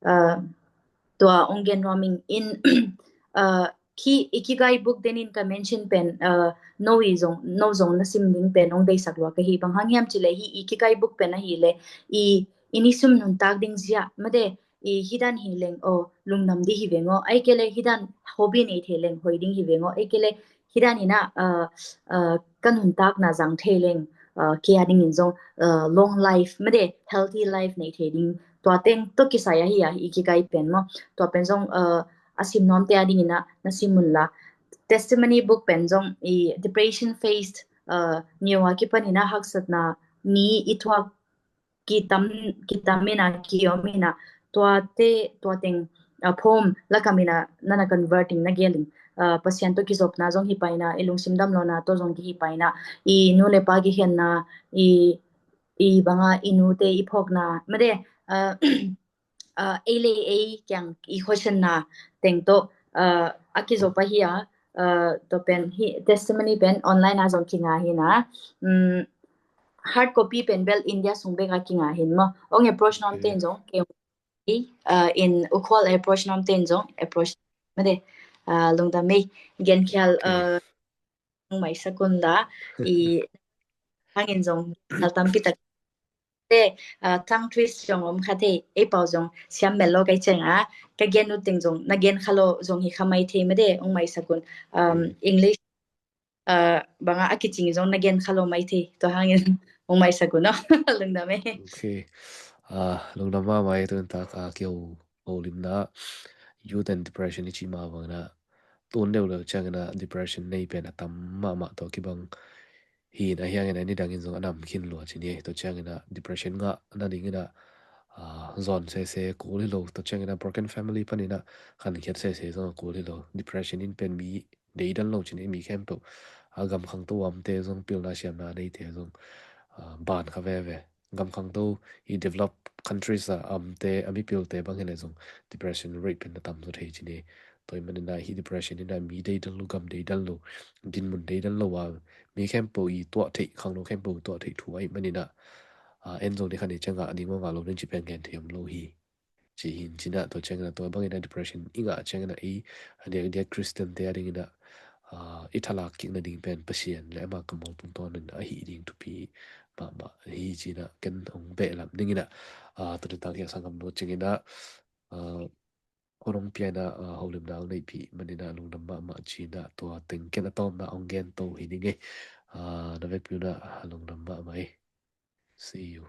Uh, tua hong gen nuam ing in, uh, khi Ikigai book denin ka mention pen, uh, no i zong, no zong na sim ding pen hong deisak lua ka hi. Bang hang hiam ci le hi Ikigai book pen ahi le, i, i ni sum nuntak ding zia, made, i hi dan hi leng, oh, lungdam ding hi veng aw, ahih kei le hi dan hobby nei thei leng hoih ding hi veng aw, ahih kei le hi dan in ah, uh, uh, ka nuntakna zang thei leng, uh, kei a dingin zong, uh, long life, made, healthy life nei thei ding, tua teng tawh kisai ahi a, Ikigai pen maw. Tua pen zong, uh, a sim nuamte a dingin ah na sim un la. Testimony book pen zong i depression faced, uh, neu a kipan in ah haksatna mi i thuak kitam, kitam in ah, kiom in ah, tuate, tua teng, ah, phawm lakam in ah na na converting na gel in, ah, Pasian tawh kizopna zong hi pai in ah, i lungsim dam lona tawh zong kihi pai in ah, i nu le pa kikhenna, i, i banga i nute i phawkna, made, ah, uh, ei le ei kiang i question na teng to, uh, a kizo pa hi a, uh, to pen hi testimony pen online a zong kinga hi na. Um, hard copy pen bel India sung bek a kinga hin mo. Ong approach nom ten zong ke uh, in ukhol approach nom ten zong approach made, uh, lungdam ei gen khial, uh, mai sakun la i hangin zong tampi tak te, uh, tongue twist zong om kha thei, ei pau zong siam mel lo kai cheng a, ka gen ut teng zong na gen kha lo zong hi kha mai thei made, ong mai sakun, um, English, uh, banga a kicing zong na gen kha lo mai thei, tua hangin ong mai sakun o. Lungdam ei. Okay. Uh, lungdam mahmah ei, tun tak a kio holimna youth and depression i ci ma bangna tun deuh deuh ciangina depression nei pen a tam mahmah to kibang hi na, hiangin a ni dangin zong a nam khin lua ci ni. To ciangina depression ngah na dingina, uh, zon sese kul hi lo. To ciangina broken family panina khan khiat sese zong a kul hi lo. Depression in pen mi deidan lo ci ni, mi khempeuh a gam khangto amte zong pilna siamna neite zong, uh, ban kha veve. Gam khangto i develop countries a amte a mipilte bang hi le zong depression rate pen a tam zaw thei ci ni. Tua hi manina hi depression ina mi deidan lo, gam deidan lo, dinmun deidan lo a mi khempeuh i tuah theih, khangno khempeuh tuah theih thu ahi manina, uh, en zong ni khan i ciang ngah ding maw ngah lo ding ci pen gen thei om lo hi. Ci hin cina, tua ciangina tua bangina depression i ngah ciangina i a diak diak Christian te a dingina, uh, i thalak kik na ding pen Pasian le ama kammal tungtawnin a hi ding thupi mahmah hi cina ken ong behlap dingina, uh, tua tak hiak sangam no ciangina, uh, hong piana, uh, holimna ong neihpih manina lungdam mahmah cina, tua teng ken a tawmna ong gen to hi ding ei. Uh, na vekpi una lungdam mahmah ei. See you.